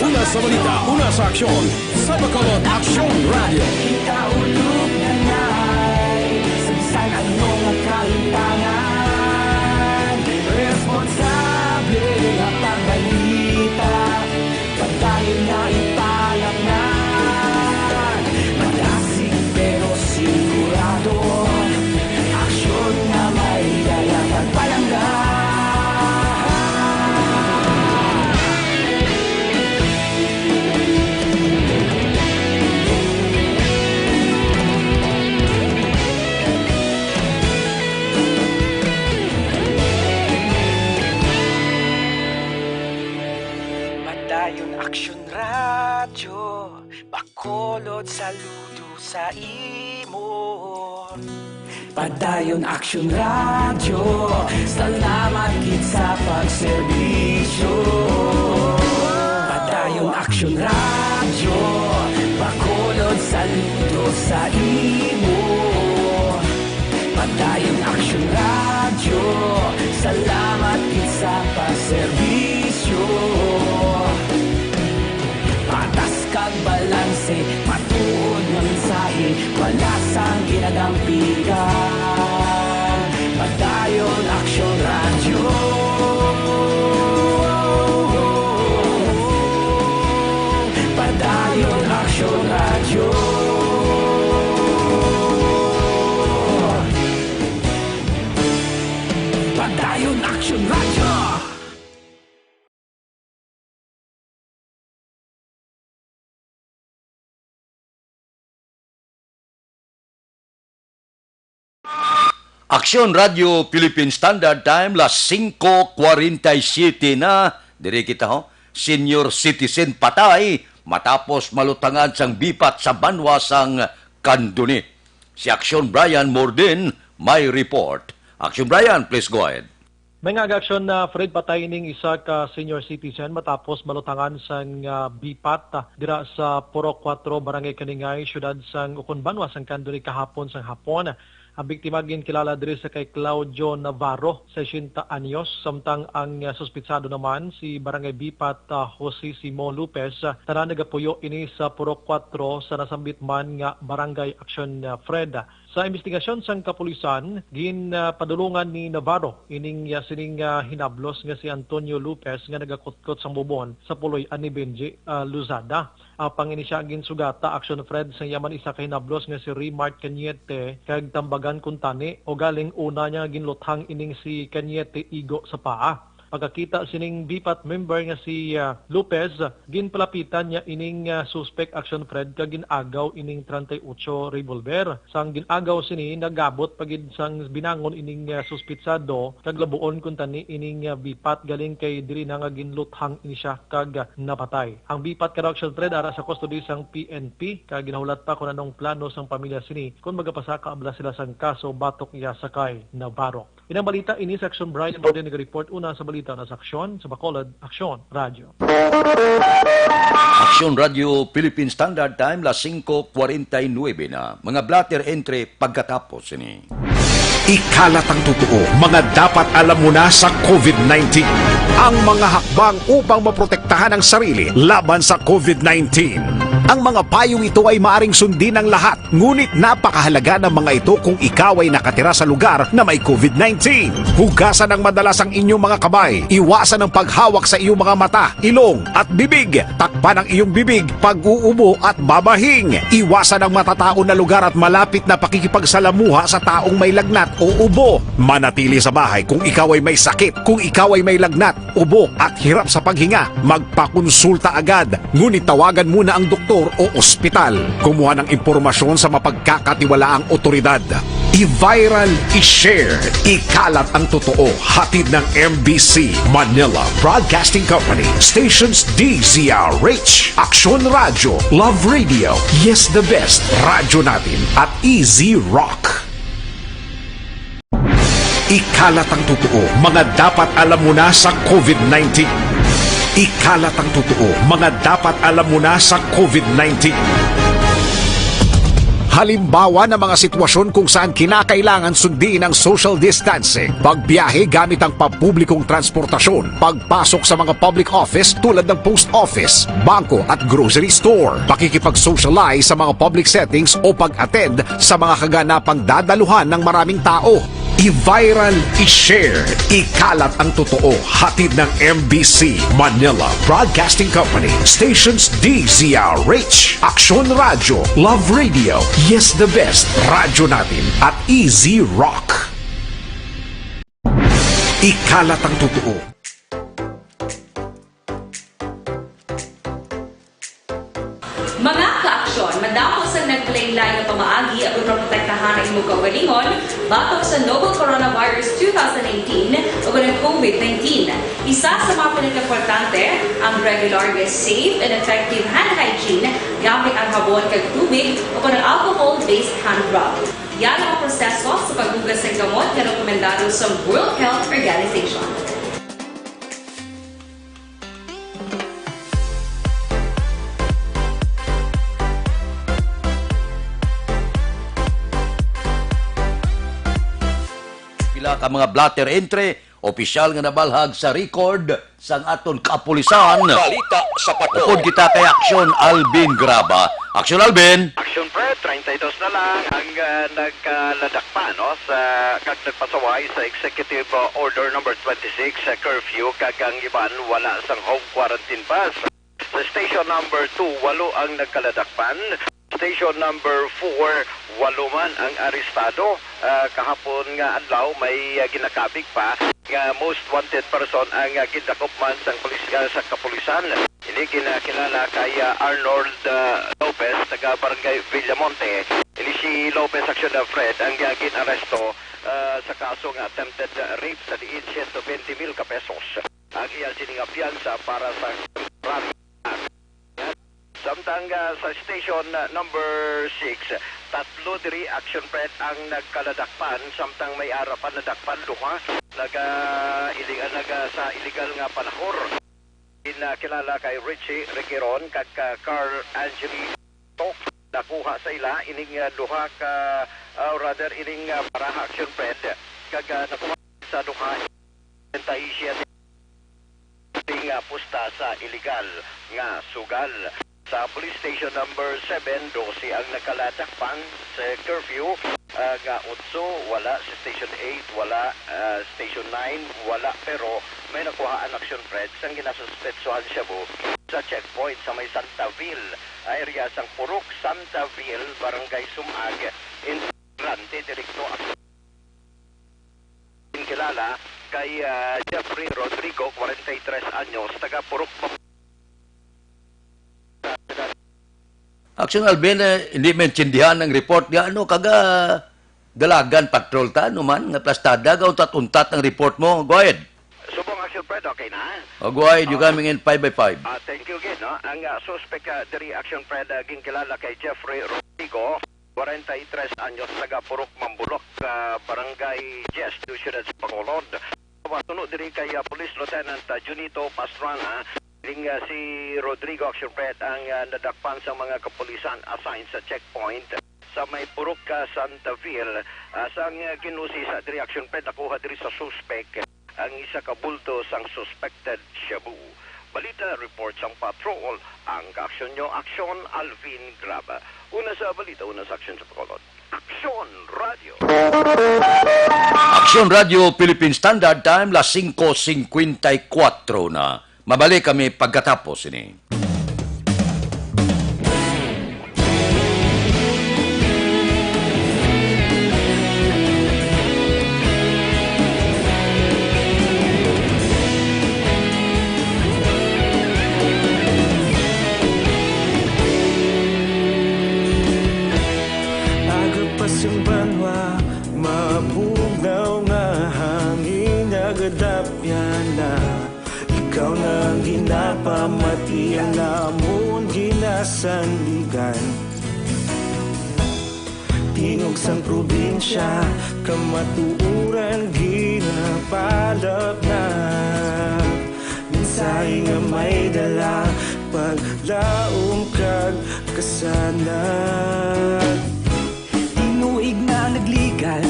Una sa balita, una sa aksyon, sa Bacolod Aksyon Radyo. Ikaulog na ngay, sa bisan ano nga kahimtangan, responsable nga pagbalita. Padayon nga ipalapnan, madasig pero sigurado, aksyon nga may dala kag palangga. Padayon Aksyon Radyo, Bacolod, saludo sa imo. Padayon Aksyon Radyo, salamat gid sa pagserbisyo. Padayon Aksyon Radyo, Bacolod, saludo sa imo. Padayon Aksyon Radyo, salamat gid sa pagserbisyo. Patas kag balanse, matuod nga mensahe, wala sang ginadampigan. Padayon Aksyon Radyo. Padayon Aksyon Radyo. Padayon Aksyon Radyo. Aksyon Radyo Philippine Standard Time, las singko kwarenta y siete na. Diri kita, ho. Senior citizen patay matapos malutangan sang bipat sa banwa sang Candoni. Si Aksyon Brian Morden may report. Aksyon Brian, please go ahead. May nga aga aksyon na Fred, patay ining isa ka senior citizen matapos malutangan sang, ah, bipat, ah, dira sa Purok Kuwatro, Barangay Kaningay, siyudad sang, ukon banwa sang Candoni kahapon sang hapon. Ang biktima ginkilala diri sa kay Claudio Navarro, sesenta anyos, samtang ang, ah, suspitsado naman si Barangay Bipat, ah, Jose Simo Lopez, ah, tanan nagapuyo ini sa Purok Kuwatro sa nasambit man nga barangay aksyon, ah, Fred. Sa imbestigasyon sang kapulisan, gin, ah, padulungan ni Navarro ining, ah, sining, ah, hinablos nga si Antonio Lopez nga nagakutkot sang bubon sa puloy-an ni Benji, ah, Lozada. Apang ini sia ginsugata, aksyon Fred, sa iya man isa ka hinablos nga si Remart Cañete kag tambagan kuntani, o galing una niya ginluthang ining si Cañete igo sa paa. Pagkakita sining bipat member nga si, ah, Lopez, ginpalapitan niya ining, ah, suspek, aksyon Fred, kag gin-agaw ining treinta y ocho revolver. Sang gin-agaw sini, nagabot pa gid sang binangon ining, ah, suspitsado kag labuon kuntani ining, ah, bipat, galing kay diri na nga ginluthang ini sia kag, ah, napatay. Ang bipat karon, aksyon Fred, ara sa custody sang P N P kag ginahulat pa kon anong plano sang pamilya sini kon magapasaka bala sila sang kaso batok iya sa kay Navarro. Inang balita ini sa Aksyon. Brian Borden nag-report. Una sa balita na sa Aksyon, sa Bacolod, Aksyon Radyo. Aksyon Radyo Philippine Standard Time, las singko kwarenta y nuebe na. Mga blotter entry pagkatapos sini. Ikalat ang totoo, mga dapat alam mo na sa covid nineteen. Ang mga hakbang upang maprotektahan ang sarili laban sa covid nineteen. Ang mga payong ito ay maaring sundin ng lahat, ngunit napakahalaga ng mga ito kung ikaw ay nakatira sa lugar na may covid nineteen. Hugasan ng madalas ang inyong mga kamay. Iwasan ang paghawak sa iyong mga mata, ilong, at bibig. Takpan ang iyong bibig pag-uubo at babahing. Iwasan ang matataon na lugar at malapit na pakikipagsalamuha sa taong may lagnat o ubo. Manatili sa bahay kung ikaw ay may sakit, kung ikaw ay may lagnat, ubo, at hirap sa paghinga. Magpakonsulta agad, ngunit tawagan muna ang doktor o ospital. Kumuha ng impormasyon sa mapagkakatiwalaang otoridad. I-viral, i-share, ikalat ang totoo. Hatid ng M B C Manila Broadcasting Company. Stations D Z R H, Aksyon Radyo, Love Radio, Yes the Best, Radyo Natin, at Easy Rock. Ikalat ang totoo, mga dapat alam mo na sa covid nineteen. Ikalat ang totoo, mga dapat alam mo na sa covid nineteen. Halimbawa ng mga sitwasyon kung saan kinakailangan sundin ang social distancing, pagbiyahe gamit ang pampublikong transportasyon, pagpasok sa mga public office tulad ng post office, bangko at grocery store, pakikipag-socialize sa mga public settings o pag-attend sa mga kaganapang dadaluhan ng maraming tao. I-viral, i-share, ikalat ang totoo. Hatid ng M B C Manila Broadcasting Company. Stations D Z R H, Aksyon Radyo, Love Radio, Yes the Best, Radyo Natin, at Easy Rock. Ikalat ang totoo. Mga kaaksyon, madamo sang naglain-lain nga pamaagi aron maprotektahan ang imo kaugalingon batok sa novel coronavirus two thousand nineteen o ang covid nineteen. Isa sa mga pinakaimportante, ang regular nga safe and effective hand hygiene gamit ang habon kag tubig o ang alcohol-based hand rub. Yara ang proseso sa paghugas sang kamot nga rekomendado sa World Health Organization. Pila ka mga blotter entry, opisyal nga nabalhag sa record sang aton kapulisan. Balita sa Patrol. Upod kita kay Aksyon Alvin Graba. Aksyon Alvin! Aksyon Fred, treinta y dos na lang ang, ah, nagkaladakpan, no, sa, kag nagpasaway sa Executive, ah, Order Number twenty-six, sa curfew, kag ang iban wala sang home quarantine bus. Sa station number two, walo ang nagkaladakpan. Station number four, walo man ang arestado. Ah, kahapon nga adlaw, may, ah, ginakabig pa nga most wanted person ang, ah, gindakop man sang pulis-, ah, sa kapulisan. Ini ginakilala kay, ah, Arnold, ah, Lopez, taga Barangay Villamonte. Ini si Lopez, Aksyon Fred, ang, ah, gin-aresto, ah, sa kaso nga attempted, ah, rape sa diin siyento bente mil ka pesos. Ang iya sini nga piyansa para sa Samtang, ah, sa station, ah, number six, tatlo diri, Action Fred, ang nagkaladakpan, samtang may ara pa nadakpan duha. Naga, iling-, ah, naga sa illegal nga panahor. Ginakilala kay Richie Requiron kag ka Carl Angeli Tok. Nakuha sa ila ining, ah, duha ka, ah, or rather, ining, ah, baraha, Action Fred, kag, ah, nakuha sa duha, sesenta y siete nga pusta sa illegal nga sugal. Sa Police Station Number Seven, dose ang nakaladakpan. Sa curfew, ah, nga otso, wala. Sa Station Eight, wala. Ah, Station Nine, wala. Pero may nakuhaan, Action Fred, sang ginasuspetsuhan shabu sa checkpoint sa may Santa Ville area sang Purok Santa Ville, Barangay Sumag, Integrante, direkto kilala kay, ah, Jeffrey Rodrigo, kwarenta y tres anyos, taga Purok Bam-, Action Alvin, eh, hindi maintindihan ang report nga ano, kaga Dalagan Patrol ta, ano man, nga plastada, ga untat-untat ang report mo. Go ahead. Subong, Action Fred, okay na? Oh, go ahead, you Ah. coming in five by five. Ah, thank you again, no? Ang, ah, suspect, ah, diri, Action Fred, ah, ginkilala kay Jeffrey Rodrigo, kwarenta y tres anyos, taga Purok Mambulok, ah, Barangay Diez, Siyudad sa Bacolod. Masuno diri kay, ah, Police Lieutenant, ah, Junito Pastrana, ning, ah, si Rodrigo, Action Fred, ang, ah, nadakpan sa mga kapulisan assigned sa checkpoint sa may Purok, ah, Santa Ville. Ah, sang, ah, ginusisa diri, Action Fred, nakuha diri sa suspek ang isa ka bulto sang suspected shabu. Balita report sang patrol, ang kaaksyon nyo, Aksyon Alvin Graba. Una sa balita, una sa aksyon sa Bacolod. Aksyon Radio. Aksyon Radio Philippine Standard Time, las singko singkwenta y kuwatro na. Mabalik kami pagkatapos ini. Aga pa sang banwa, mabugnaw nga hangin, nagadapyan na. Ikaw na ang ginapamati, ang amon ginasandigan. Tingog sang probinsya, kamatuoran ginapalapnag. Mensahe nga may dala, paglaom kag kasanag. Tinuig na nagligan,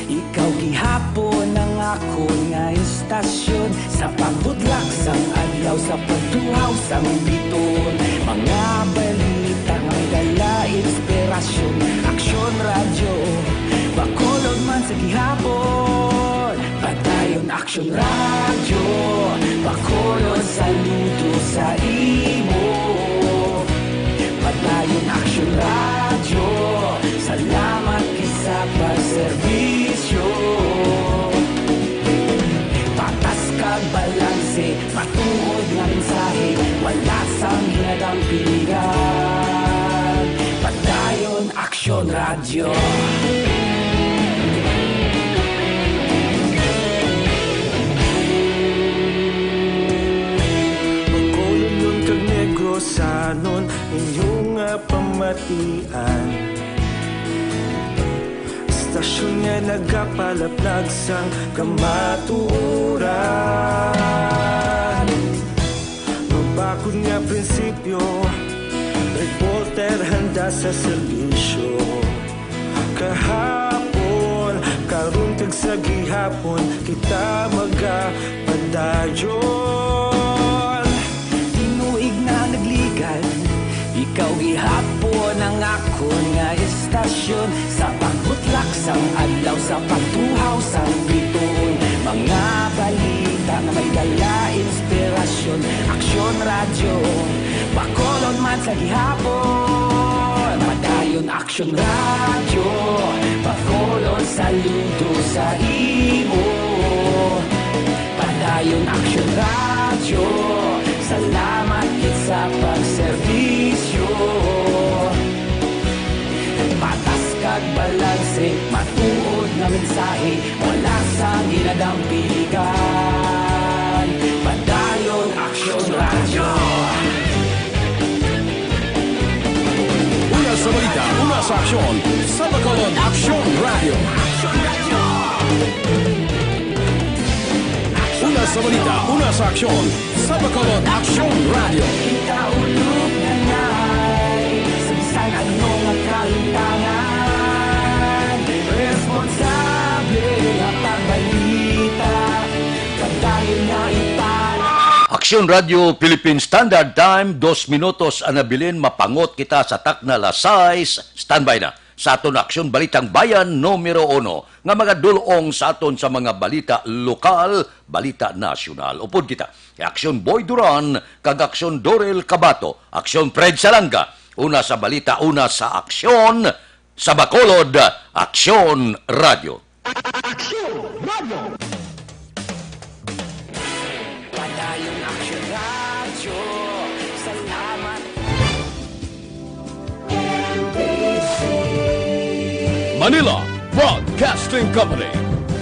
ikaw gihapon ang akon nga istasyon. Sa pagbutlak sang adlaw, sa pagtuhaw sang biton, mga balita nga may dala inspirasyon. Aksyon Radyo, Bacolod man sa gihapon. Padayon Aksyon Radyo, Bacolod, saludo sa imo. Padayon Aksyon Radyo, salamat gid sa pagserbisyo. Patas kag balanse, matuod nga mensahe, wala sang ginadampingan. Padayon Aksyon Radyo. Bacolodnon kag Negrosanon, inyo nga pamatian. Istasyon nga nagapalaplag sang kamatuoran. Mabakod nga prinsipyo, reporter handa sa serbisyo. Kahapon, karon kag sa gihapon, kita magapadayon. Tinuig na nagligan, ikaw gihapon ang akon nga istasyon. Sa pagbutlak sang adlaw, sa pagtuhaw sang bituon, mga balita nga may dala inspirasyon. Aksyon Radyo, Bacolod man sa gihapon. Padayon Aksyon Radyo, Bacolod, saludo sa imo. Padayon Aksyon Radyo, salamat gid sa pagserbisyo. Patas kag balanse, matuod nga mensahe, wala sang ginadampingan. Padayon Aksyon Radyo. Aksyon sa Bacolod, Aksyon Radio. Una sa balita, una sa aksyon sa Bacolod, Aksyon Radio. Kita ulog na ngay sa bisan ano nga kahintangan. Responsable nga pagbalita, kadali nga ipala. Aksyon Radio Philippine Standard Time, dos minutos ang nabilin, mapangot kita sa takna las sais. Standby na sa aton Aksyon Balitang Bayan numero uno nga magadul-ong sa aton sa mga balita lokal, balita nasyonal. Upod kita, Aksyon Boy Duran kag Aksyon Dorel Cabato, Aksyon Fred Salanga. Una sa balita, una sa aksyon, sa Bacolod, Aksyon Radio. Aksyon Radio. Padayong Aksyon Radio. Salamat. Manila Broadcasting Company.